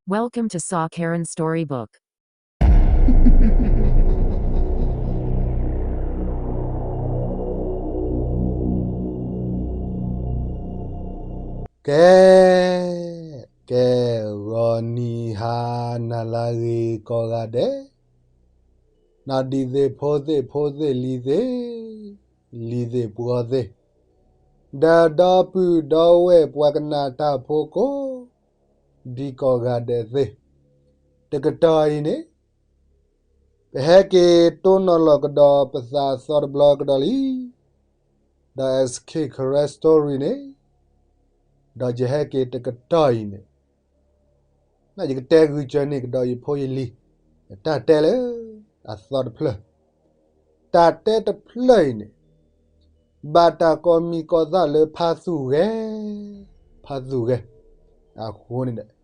Welcome to Saw Karen Storybook. ကဲ, ကဲ, ဂီၤနံၤဟါနၤလၢအဂ့ၤကိးဂၤဒဲး, နီၢ်ဒံးသ့ၣ်ဖိသ့ၣ်ဖိသ့ၣ်လံၤသ့ၣ်, လံၤသ့ၣ်ပှီၤသ့ၣ်, ဒီးဒီပုၢ်ဒီဝဲၢ်ပှၤကနၣ်တၢ်ဖိကိး ဒံးကိးဂၤဒဲးသ့ၣ်, တကတီၢ်အံၤန့ၣ် ပဟဲက့ၤတိၢ်နီၣ်လီၤကဒီးပသးသီတဘျီကဒီးလံ, ဒီး S K Karen Story န့ၣ်, ဒီးယဟဲက့ၤတကတီၢ်အံၤန့ၣ် ယကတဲဂုာ်စၢၤန့ၢ်ကဒီးယဖိယလံၤ တၢ်တဲလၢအသီတဖျၢၣ်, တၢ်တဲတဖျၢၣ်အံၤန့ၣ် ဘၣ်တၢ်ကိးမံၤကိးသၣ်လၢဖါသူၣ်ဂဲၤ, ဖါသူၣ်ဂဲၤ, အဃိန့ၣ်ဒီး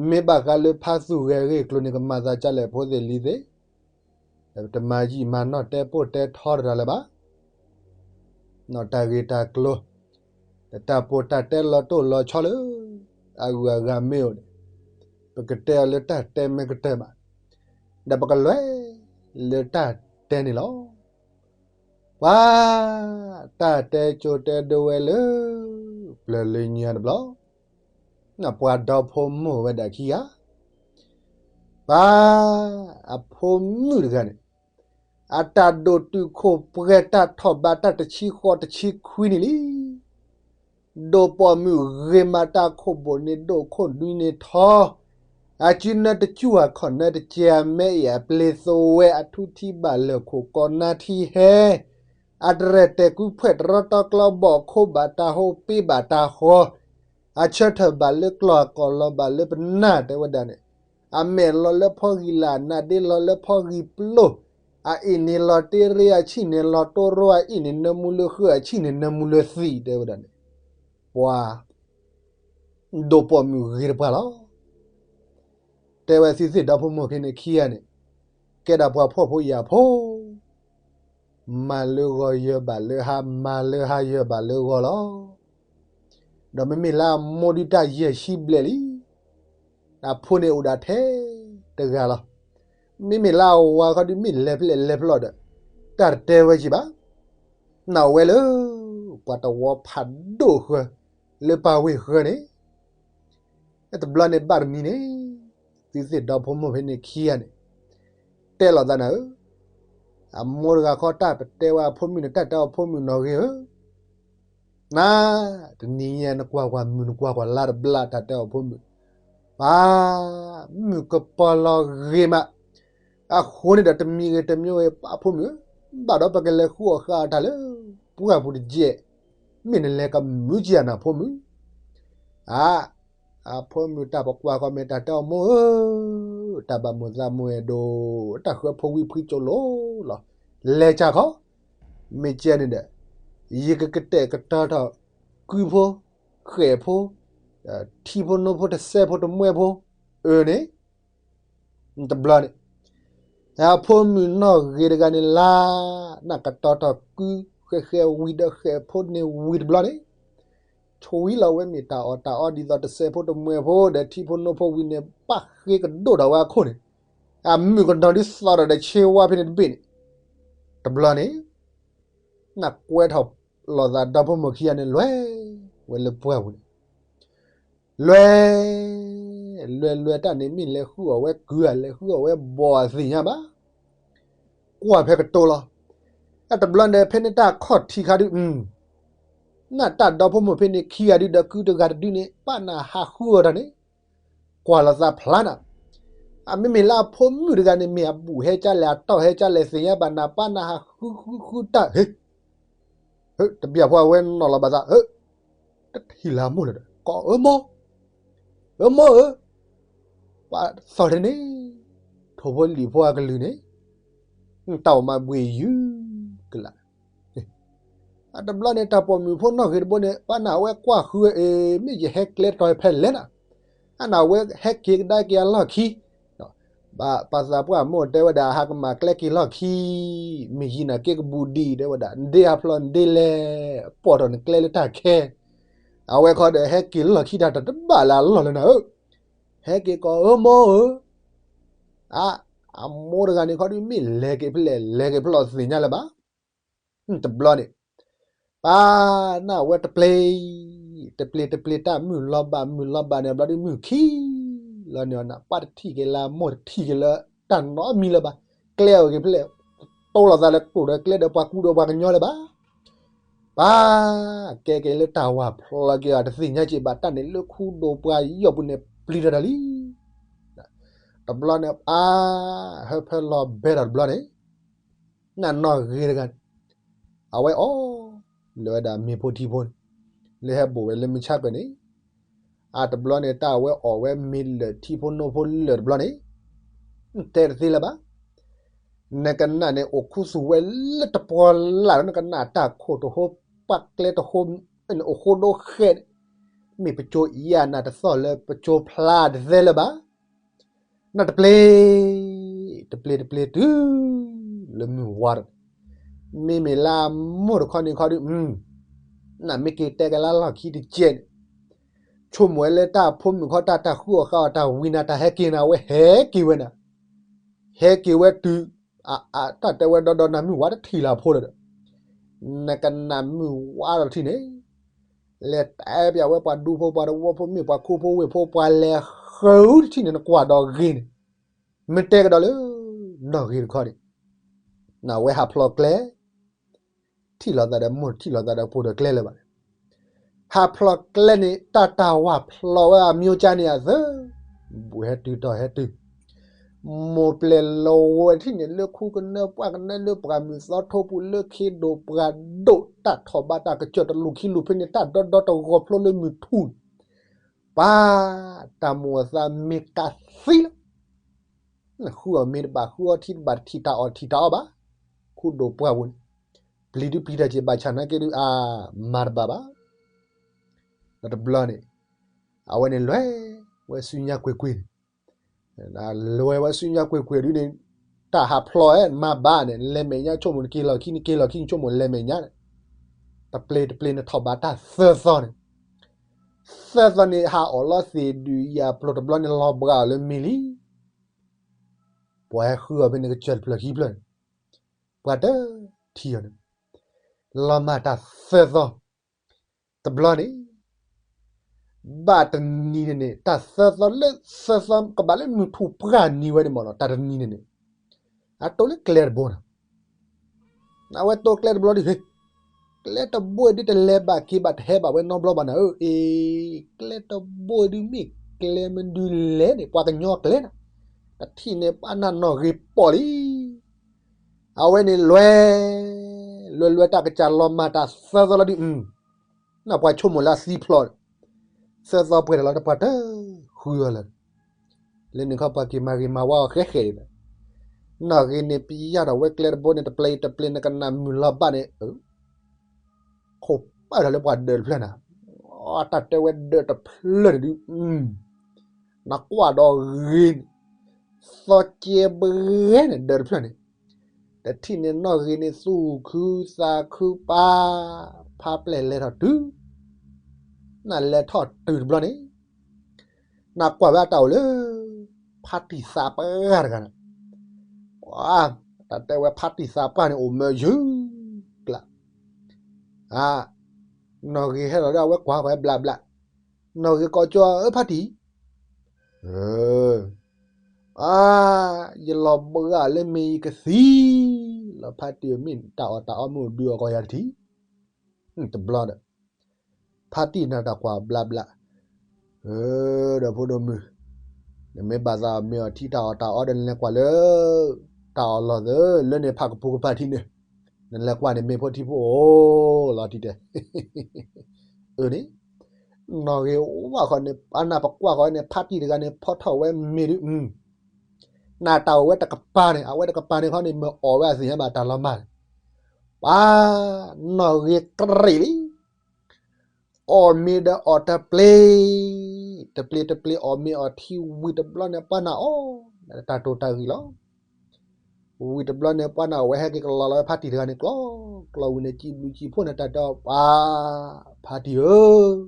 မ့ၢ်ဘၣ်ဃးလၢဖါသူၣ်ဂဲၤအဂ့ၢ်အကျိၤန့ၣ် ကမၤသးဒ်လဲၣ်ဖိသ့ၣ်လံၤသ့ၣ်, တမၤယံာ်မၤနီၢ်တဲပိၢ်တဲထီတရၢ်လၢၤဘၣ်. နီၢ်တၢ်ဂ့ၢ်တၢ်ကျိၤ, တၢ်ပိၢ်တၢ်တဲလီၤတိၢ်လီၤဆီလၢ အဂုၤအဂၤမ့ၢ်အိၣ်န့ၣ်, ပကတဲအီၤလၢတၢ်တဲမ့ၢ်ကတၢၢ်ဘၣ်, ဒီးပကလဲၤလၢတၢ်တဲန့ၣ်လီၤ. ပှၤ, တၢ်တဲကၠိတဲဒိဝဲလၢ ပျၢၤလၢညါတဘျီ, ပှၤဒီဖိမိၢ်ဝဲဒၣ်ခံဂၤ, ပှၤ, အဖိမုၣ်တဂၤန့ၣ် အတၢ်ဒိၣ်တုာ်ခိၣ်ပှဲၤတၢ်ထီၣ်ဘးတၢ်တဆံဃိးတဆံခွံနံၣ်လံ. ဒိၣ်ပိာ်မုၣ်ဂ့ၤမးတၢ်ခိၣ်ဘိၣ်န့ၣ်ဒိၣ်ခိၣ်ဒွံန့ၣ်ထီ, အစုနၢတစူၢ်အခီၣ်နၢတကဲအမဲအံၤ အပျ့ၤသဝဲအထူထံဘၣ်လၢာ်ခိၣ်ကီနါထံဟဲ, အတရဲၣ်တဲာ်ကူဖှဲၣ်တရီတီကျီဘီၣ်ခိၣ်ဘၣ်တၢ်ဟိပ့ဘၣ်တၢ်ဃီ, အဆၢထၢၣ်ဘၣ်လၢကျီၢ်အကီၢ်လီၤဘၣ်လၢပနၢ်တဲဝဲဒၣ်န့ၣ်, အမဲာ်လီၤလၢဖီဂံၢ်လၢ် နါဒ့လီၤလၢဖီဂံၢ်ပျိၢ်, အအ့ၣ်န့ၣ်လီၤတ့ရ့အဆံၣ်န့ၣ်လီၤတိရိအအ့ၣ်န့ၣ် နၢမူလၢဃုအဆံၣ်န့ၣ် နၢမူလၢသံၣ်တဲဝဲဒၣ်န့ၣ်, ပှၤ ဒိၣ်ပိာ်မုၣ်ဂ့ၤတပှၢ်လီၤ. တဲဝဲသုသ့ၣ်ဒီဖိမိၢ်ဖဲန့ၣ်ခံဂၤန့ၣ်, ကဲဒၣ်ပှၤဖှီၣ်ဖိယာ်ဖိ, မၤလၢဂီၤယၢၤဘၣ်လၢဟါ, မၤလၢဟါယၢၤဘၣ်လၢဂီၤလီၤ. ဒီးမ့မ့ၢ်လၢအမိၢ်ဒုးတၢ်ယဲၢ်ဆံဘျဲၣ်လံ, အဖိန့ၣ်အိၣ်ဒၣ်ထဲတဂၤလီၤ. မ့မ့ၢ်လၢအဝၤခီဒုးမ့ၢ်လဲၤဖျဲၣ်လဲၤဖျီဒီး, တၢ်တတဲဝဲက့ၤဘၣ်. နာ်ဝဲလၢ ပှၤတဝီဖးဒိၣ်ဃၢၤ လၢပၢ်ဝ့ၢ်ဃၢၤန့ၣ်, တဘျီန့ၣ်ဘၣ်တမံၤန့ၣ်, သုသ့ၣ်ဒီဖိမိၢ်ဖဲန့ၣ်ခံဂၤန့ၣ်, တဲလိာ်သးနၤဧၢ, အမိၢ်တဂၤခီတၢ်ပတဲဝဲအဖိမုၣ်န့ၣ် တၢ်တဲအီၤဖိမုၣ်နီၢ်ဂ့ၤဧၢ နၤ, တနံၤညါနကွၢ်ကွၢ်မုၢ်နကွၢ်ကွၢ်လါတဘျါတၢ်တဲအီၤဖိမုၣ်, ပှၤ, မုၣ်ကပီၤလီၤဂ့ၤမး, အဃိန့ၣ်ဒီးတမံၤဂ့ၤတမံၤဂ့ၤ ပှၤဖိမုၣ်ဧၢ, ဘၣ်ဒီးပကလဲၤဃုအီၣ်ဃုအီတၢ်လၢ ပှၢ်ပူၤတကဲး, မ့ၢ်နလဲၤကမုာ်က့ၤအနၤဖိမုၣ်, အ အဖိမုၣ်တၢ်ပကွၢ်ဃီမ့ၢ်တၢ်တဲအီၤမိၢ်ဧၢ, တၢ်ဘၣ်မိၢ်သးမိၢ်အဲၣ်ဒိး, တၢ်ဃၢဖိဝံဖှံကၠိလိၤလီၤ, လဲၤကၢ်ခီ, မ့ၢ်ကဲန့ၣ်ဒီး, ယကကတဲာ်ကတီၤထီၣ်, ကုဖိ, ဃဲၣ်ဖိ, ထံဖိနိဖိတစဲးဖိတမှဲဖိ, အၢန့ၣ် တဘျီန့ၣ်, အဖိမုၣ်နီၢ်ဂ့ၤတဂၤန့ၣ်လၢ, နကတီၤထီၣ်ကုဃဲဃဲဝံၤဒီးဃဲၣ်ဖိန့ၣ်ဝံၤတဘျီန့ၣ်, ဆွံလီၤဝဲမ့ၢ်တၢ်အီၣ်တၢ်အီဒ်သိးတစဲးဖိတမှဲဖိဒီးထံဖိနိဖိဝံၤန့ၣ် ပၣ်ဃ့ကဒိၣ်ဒီးဝဲအခိၣ်န့ၣ်, အမုၣ်ကနီၤဒုးသီၣ်ဒီးဒီးဆ့ဝါဖဲန့ၣ်တဘ့ၣ်န့ၣ်, တဘျီန့ၣ် နကွဲထီၣ်လိာ်သးဒီဖိမိၢ်ခံဂၤန့ၣ် လဲၤဝဲလၢပှၢ်ပူၤန့ၣ်, လဲၤ, လဲၤလဲၤတၢ်န့ၣ် မ့ၢ်လဲၤဃုအီၣ်ဝဲကုၢ်ဧါ လဲၤဃုအီၣ်ဝဲဘီၣ်ဧါသ့ၣ်ညါဘၣ်, ကွၢ်ဖဲကတိၤလီၤ, အတဘျီန့ၣ် ဖဲန့ၣ်တၢ်ခီၣ်ထံးခါဒုး, နတၢ်ဒီဖိမိၢ်ဖဲန့ၣ်ခံဂၤဒုးဒီးကုၢ်တဂၤတဒုန့ၣ် ပၣ်နၢ်ဟးဃုအီၣ်တၢ်န့ၣ် ကွၢ်လိာ်သးဖျါနၤ, အမ့မ့ၢ်လၢအဖိမုၣ်တဂၤန့ၣ် မ့ၢ်အဘူၣ်ဟဲကလဲၣ် အတီၢ်ဟဲကလဲၣ်သ့ၣ်ညါဘၣ်နၤ ပၣ်နၢ်ဟးဃုဃုဃုတၢ်, ဟ့, ဟ့, တဘျီဖိအဝဲနီၢ်လီၤဘၣ်သး, ဟ့, တထံၣ်လၢအမိၢ်လၢၤဒီး ကိးအၢမိၢ်, အၢမိၢ်ဧၢ, ပှၤသီၣ်တန့ၣ်, ထိၣ်ဖိလံၣ်ဖိအကလုၢ်န့ၣ်, တၢ်အိၣ်မးဘှ့ၣ်ယုၢ်ကလး အတဘျီန့ၣ် တၢ်ပိာ်မုၣ်ဖိနီၢ်ဂ့ၤတဘိန့ၣ် ပၣ်နၢ်ဝဲကွၢ်ဃုအီၤ မ့ၢ်ယဟဲကျဲတတီၤဖဲလဲၣ်နၤ, အနၢ်ဝဲဟဲက့ၤကဒါက့ၤအလီၢ်ခံ, ပသးပှၢ်မိၢ်တဲဝဲဒၣ် ဟးကမၤကျဲက့ၤလီၢ်ခံ, မ့ၢ်ယံၤနၤက့ၤကဘူးဒံး တဲဝဲဒၣ် နဒ့အဖျီနဒ့လဲၣ်, ပိာ်ထီၣ်နကျဲလၢတၢ်ခဲ, အဝဲခီဒီးဟဲက့ၤလီၢ်ခံတၢ်တဘၣ်လၢအလီၢ်လၢနၤဧၢ, ဟဲက့ၤကီးဧၢမိၢ်ဧၢ. အ အမိၢ်တဂၤန့ၣ်ခီဒုး မ့ၢ်လဲၤက့ၤဖဲလဲၣ် လဲၤက့ၤဖဲလဲၣ်သ့ၣ်ညါလၢၤဘၣ်. တဘျီန့ၣ် ပၢ်နၢ်ဝဲတပျ့ၤ, တပျ့ၤတပျ့ၤ တၢ်မုၢ်လီၤဘၣ် မုၢ်လီၤဘၣ်န့ၣ် ဘျီဒုးမုၢ်ခံလီၤန့ၣ် အနၢ်ပၢ်တထံၣ်က့ၤလၢမိၢ်တထံၣ်က့ၤလၢတၢ်နီတမံၤလၢၤဘၣ်. ကျဲအိၣ်က့ၤဖဲလဲၣ် တိလိာ်သးဒီးကျိၣ်ဒီးကျဲဒီးပှၤကူဒီးပှၤကညီလၢၤဘၣ်. ပၢ်ကဲက့ၤလၢတၢ်ဝၢ်ဖျိးက့ၤအီၤ တသ့ၣ်ညါက့ၤဘၣ် တၢ်န့ၣ်လၢခူဒိၣ်ပှၢ်ယီၢ်ပူၤန့ၣ် ပျံၤထီၣ်တၢ်လံ. တဘျီန့ၣ် အါ ဟၢဖၢလီၤဘဲထီၣ်တဘျီန့ၣ် နနီၢ်ဂ့ၤတဂၤန့ၣ် အဝဲအီၣ် လၢဝဲဒၣ်မ့ၤဖိထံဖိန့ၣ် လၢဟဲဘိၣ်ဝဲလၢမုၢ်ဆါခၢၣ်န့ၣ် အတဘျီန့ၣ် တၢ်ဝဲအီၣ်ဝဲမ့ၤလၢာ်ထံဖိနိဖိလၢာ်တဘျီန့ၣ် တဲတသ့လၢၤဘၣ်. နကနၣ်န့ၣ် အိၣ်ခူသူၣ်ဝဲလၢတပှီၤလၢ်ဒီး နကနၣ်တၢ်ခိၣ်တဟိ ပှၢ်ကျဲတဟိ အိၣ်ဃိဒိဃဲန့ၣ် မ့ၢ်ပကၠိအံၤအနၢ်တသီၣ်လၢပကၠိဖျါတသ့လၢၤဘၣ်. နတပျ့ၤ တပျ့ၤတပျ့ၤတုၤလၢမုၢ်ဝါဒီး မ့မ့ၢ်လၢအမိၢ်တခီန့ၣ်ခီဒုး နမ့ၢ်က့ၤတဲက့ၤလၢလီၢ်ခံတကဲးန့ၣ် ဆိကမိၣ်ဝဲလၢတၢ်ဖိမုၣ်ခီ တၢ်တၢ်ဃုအီၣ်ဃုအီတၢ်ဝံနၤ တၢ်ဟဲက့ၤနၤ အဝဲဟဲက့ၤဝဲနၤ ဟဲက့ၤဝဲတုၤ အ အ တၢ်တဲဝဲဒီဒီနၤ မုၢ်ဝါတထံၣ်လၢအဖိလၢၤဒီး နကနၣ်မုၢ်ဝါဒီးတထံၣ်န့ၣ် လဲၤတဲပၠးဝဲပှၤဒူဖိပှၤတဝီဖိ မ့ၢ်ပှၤခိဖိဝ့ၢ်ဖိ ပှၤလဲၤဃုတထံၣ်န့ၣ် နကွၢ်ဒီးဂ့ၤန့ၣ် မ့ၢ်တဲကဒီးလၢ နီၢ်ဂ့ၤတခီန့ၣ် နဝဲဟးဖျိးကျဲ ထံၣ်လိာ်သးဒီးမိၢ် ထံၣ်လိာ်သးဒီးဖိဒီးကျဲလၢၤဘၣ်န့ၣ် ဟးဖျိးကျဲန့ၣ် တၢ်တၢ်ဝၢ်ဖျိးဝဲအမံၤကၠါန့ၣ်အသၢ ဘူးဟဲတုၤတီၤဟဲတုၤ မိၢ်ပျဲၢ်လီၤဝဲတထံၣ်န့ၣ် လၢခူကနၢပှၢ်ကနၢ လၢပှၢ်မုၢ်သီထိပူၤ လၢခ့ဒိၣ်ပှၢ်ဒိၣ် တၢ်ထီၣ်ဘးတၢ်ကစၢၢ်တလူၤခံလူၤဖဲန့ၣ် တၢ်ဒီဒီတဂီၤဖျိလၢမုၢ်ထူၣ်န့ၣ် ပၢ် တၢ်မိၣ်အသးမ့ၢ်ကးသံလီၤ နဃုအီၣ်မ့ၤတဘၣ် ဃုအီထံတဘၣ် တထံၣ်တၢ်အီၣ်တထံၣ်တၢ်အီဘၣ်. ခူဒိၣ်ပှၢ်ပူၤန့ၣ် ပျံၤဒုးပျံၤတၢ်က့ၤဘၣ်ဆၣ်နာ်က့ဒုး အါ မၤတဘၣ်ဘၣ်. ဒီးတဘျီန့ၣ် အဝဲန့ၣ်လဲၤဝဲဆူညါကွ့ၢ်ကွ့ၢ်န့ၣ် လဲၤဝဲဆူညါကွ့ၢ်ကွ့ၢ်ဒုးန့ၣ် တၢ်ဟးဖျိးဝဲ မၤဘၣ်န့ၣ် လဲၤမဲာ်ညါဆိကမိၣ်နက့ၤလီၢ်ခံ နက့ၤလီၢ်ခံ နဆိကမိၣ်လဲၤမဲာ်ညါန့ၣ် တပျ့ၤတပျ့ၤန့ၣ်ထီၣ်ဘးတၢ်သၢသီန့ၣ် သၢသီန့ၣ် ဟးအီၣ်လီၤသ့ၣ်ဒုးယၤပျိၤတဘျီန့ၣ် လီၤဘှါအီၤလၢမ့ၤလံ ပှၤဟဲဃုအီၤဖဲန့ၣ် ကစၢၢ်တဖျၢၣ်ခံဖျၢၣ်န့ၣ် ပှၤတထံၣ်အီၤန့ၣ် လီၤမၢ်တၢ်သၢသီ တဘျီန့ၣ် ဘၣ်တနံၤန့ၣ်န့ၣ် တၢ်သၢသီလၢသၢသီကဘၣ်လၢမုၢ်ထူၣ်ပှၢ်နံၤဝဲန့ၣ်မ့ၢ်နီၤ တၢ်တနံၤန့ၣ်န့ၣ် အတိၢ်လၢကျဲတဘိနီၤ အဝဲတိၢ်ကျဲတဘျီဒုး ဟ့ၣ် ကျဲတဘိဒုးတလဲၤဘၣ်က့ၤဘၣ်တဟဲဘၣ်ဝဲနီတဘျီဘၣ်နၤဧၢ အ့ ကျဲတဘိဒုးမ့ၢ်ကျဲမနုၤလဲၣ်န့ၣ် ပှၤကညီကျဲနၤ တထံၣ်န့ၣ်ပှၤနၢ်နီၢ်ဂ့ၤပိာ်လံ အဝဲန့ၣ်လွဲ လွဲလွဲတၢ်ကစၢ်လီၤမၢ်တၢ်သၢသီလီၤဒုး နပှၤဆိကမိၣ်လၢအသံဖျိး သၢသီပှဲၤတၢ်လီၤ တပှၤတဃုအီၤလၢၤ လၢန့ၣ်ခီပှၤက့ၤမၤဂ့ၤမၤဝါအီၤဃဲဃဲအံၤလီၤ နီၢ်ဂ့ၤန့ၣ်ပယါထီၣ်ဝဲကျဲတဘိန့ၣ် တပျ့ၤတပျ့ၤ နကနၣ်မုၢ်လီၤဘၣ်န့ၣ် ခိၣ်ပာ်ထီၣ်လၢပှၤဒၢးတဖျၢၣ်နၤ တၢ်တဲဝဲဒၢးတဖျၢၣ်န့ၣ်ဒုး နကွၢ်ဒီးဂ့ၤန့ၣ် သီကဲဘှဲန့ၣ် ဒၢးတဖျၢၣ်န့ၣ် တထံၣ်န့ၣ်နီၢ်ဂ့ၤန့ၣ် သူၣ်ခုသးခုပာ် ဖါပျဲၢ်လဲၤထီၣ်တုၤ နလဲၤထီၣ်တုၤတဘျီန့ၣ် နကွၢ်ဝဲအတၢ်အိၣ်လၢ ဖါတံၢ်သးပှၢ်တဂၤန့ၣ် တၢ်တဲဝဲဖါတံၢ်သးပှၢ်န့ၣ် အိၣ်မၢယုၤကျါ နီၢ်ဂ့ၤဟဲလီၤဒီးအဝဲကွၢ်ဃီၤဘျးဘျး နီၢ်ဂ့ၤကိးကၠီ အၢ ဖါတံၢ် အၢ အါ ယလီၤဘှါလၢမ့ၢ်ယကသံလီၤ ဖါတံၢ်ဧၢ မ့ၢ်တၢ်အီၣ်တၢ်အီမ့ၢ်အိၣ်ဒုးအီၣ်ကီးယၤတထံၣ် တဘျီဒီး ဖါတံၢ်နၢ်တၢ်ကွၢ်ဘျးဘျး အၢ ဒီးဖိဒိၣ်မုၣ် နမ့ၢ်ဘၣ်သးမ့ၢ်အီၣ်ထံတၢ်အီၣ်တၢ်အီဒီး နလဲၤကွၢ်လၢ တၢ်အီၣ်လီၢ်သၢ လၢန့ၣ်ဖးကပူၤကပၤထံန့ၣ် နလဲၤကွၢ်န့ၣ် မ့ၢ်ဖိထံဖိအိၣ်လီၤတံၢ်တဲ အၢန့ၣ် နီၢ်ဂ့ၤအိၣ်ဘၣ်ဃီန့ၣ် အနၢ်ပကွၢ်ဃီန့ၣ် ဖါတံၢ်တဂၤန့ၣ် ဖီထီၣ်ဝဲမ့ၤဒုး နတၢ်အိၣ်ဝဲတကပၤန့ၣ် အဝဲတကပၤန့ၣ်ခီန့ၣ် မ့ၢ်အီၣ်ဝဲအသ့ၣ်ညါဘၣ်တၢ်လီၤမၢ်န့ၣ် ပှၤ နီၢ်ဂ့ၤကရံးလံ အီၣ်မ့ၤဒီးအီၣ်တပျ့ၤ တပျ့ၤတပျ့ၤ အီၣ်မ့ၤအီၣ်ထံဝံၤတဘျီန့ၣ် ပှၤနၢ်အီၣ် တၢ်တိၢ်တၢ်ဂံၢ်လီၤ ဝံၤတဘျီန့ၣ် ပှၤနၢ်အီၣ်ဝဲဟဲက့ၤကလီၤလီၤဝဲဖါတံၢ်တဂၤန့ၣ် ကျီကျီဝံၤန့ၣ် စံးဘျုးစံးဖှိၣ်န့ၣ် တၢ်တဲအီၤ ပှၤ ဖါတံၢ်ဧၢ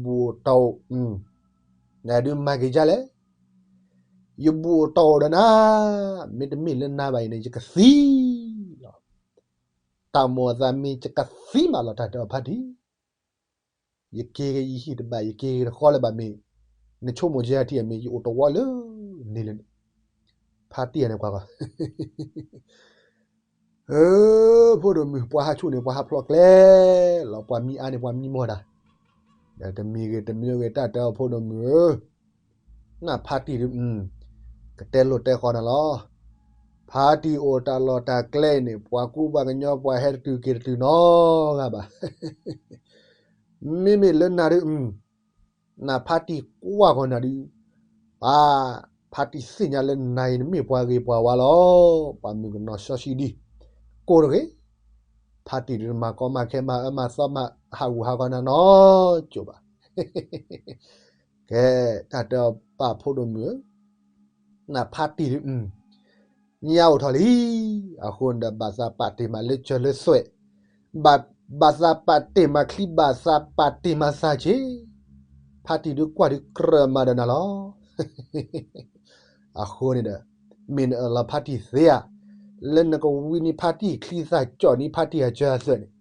ဘူးတၢ်အိၣ် နဒုးမၤက့ၤဒ်လဲၣ်, ယဘူးအိၣ်တီအိၣ်ဒီးနၤ, မ့တမ့ၢ်လၢနၤဘၣ်အံၤန့ၣ် ယကသံလီၤ. တၢ်မိၣ်အသးမ့ၢ်ယကသံမးလီၤ တၢ်တဲအီၤဖါတံၢ်, ယက့ၤက့ၤယဟံၣ်တဘၣ် ယက့ၤက့ၤတဃီလၢၤဘၣ်မ့ၢ်, နဆိကမိၣ်ကဲထံၣ်အမ့ၢ် ယအိၣ်တဝီလၢန့ၣ်လၢန့ၣ်, ဖါတံၢ်အန့ၣ်ကွၢ်ကွၢ် ဧၢ, ဖိဒိၣ်မုၣ် ပှၤဟးဆူၣ်န့ၣ် ပှၤဟးဖျိးကျဲလီၤ, ပှၤမံအါန့ၣ် ပှၤမံမီၢ်ဒၣ်, ဒီးတမံၤဂ့ၤတမံၤဂ့ၤ တၢ်တဲအီၤဖိဒိၣ်မုၣ်ဧၢ, နဖါတံၢ်ဒုး, ကတဲလိာ်တဲဃီနၤလီၤ. ဖါတံၢ်အိၣ်တၢ်လီၢ်တၢ်ကျဲအံၤန့ၣ် ပှၤကူပှၤကညီ ပှၤဟဲတတုၤက့ၤတတုၤနီတဂၤဘၣ်. မ့မ့ၢ်လၢနၤဒုး, နဖါတံၢ်ကွၢ်ဃီၤနၤဒုး, ပှၤ, ဖါတံၢ်သ့ၣ်ညါလၢနၤအံၤ နမ့ၢ်ပှၤဂ့ၤပှၤဝါလီၤ. ပှၤမုၣ်ကနီၤစီဆှံဒံး, ကိးတဂ့ၤ, ဖါတံၢ်ဒုး မၤကီမၤခဲ မၤအၢမၤသီ မၤဟးဂူာ်ဟးဂီၤနၤနီတစဲးဘၣ်. ကဲ, တၢ်တဲအီၤပၢ်ဖိဒိၣ်မုၣ်ဧၢ, နဖါတံၢ်ဒုး, ညါအိၣ်ထီၣ်လံ, အဃိန့ၣ်ဒီး ဘၣ်သးပာ်တ့ၢ်မးလၢစၢၤလၢသွဲၣ်, ဘၣ်သးပာ်တ့ၢ်မးချံ ဘၣ်သးပာ်တ့ၢ်မးသးဆ့, ဖါတံၢ်ဒုးကွၢ်ဒုးကြၢးမးဒီးနၤလီၤ. အဃိန့ၣ်ဒီး, မ့ၢ်နအၢၣ်လီၤဖါတံၢ်သ့ဧါ, လၢနကဝံန့ၢ်ဖါတံၢ်ချံသၣ် ကၠီၣ်န့ၢ်ဖါတံၢ်အစၢၤအသွဲၣ်န့ၣ်,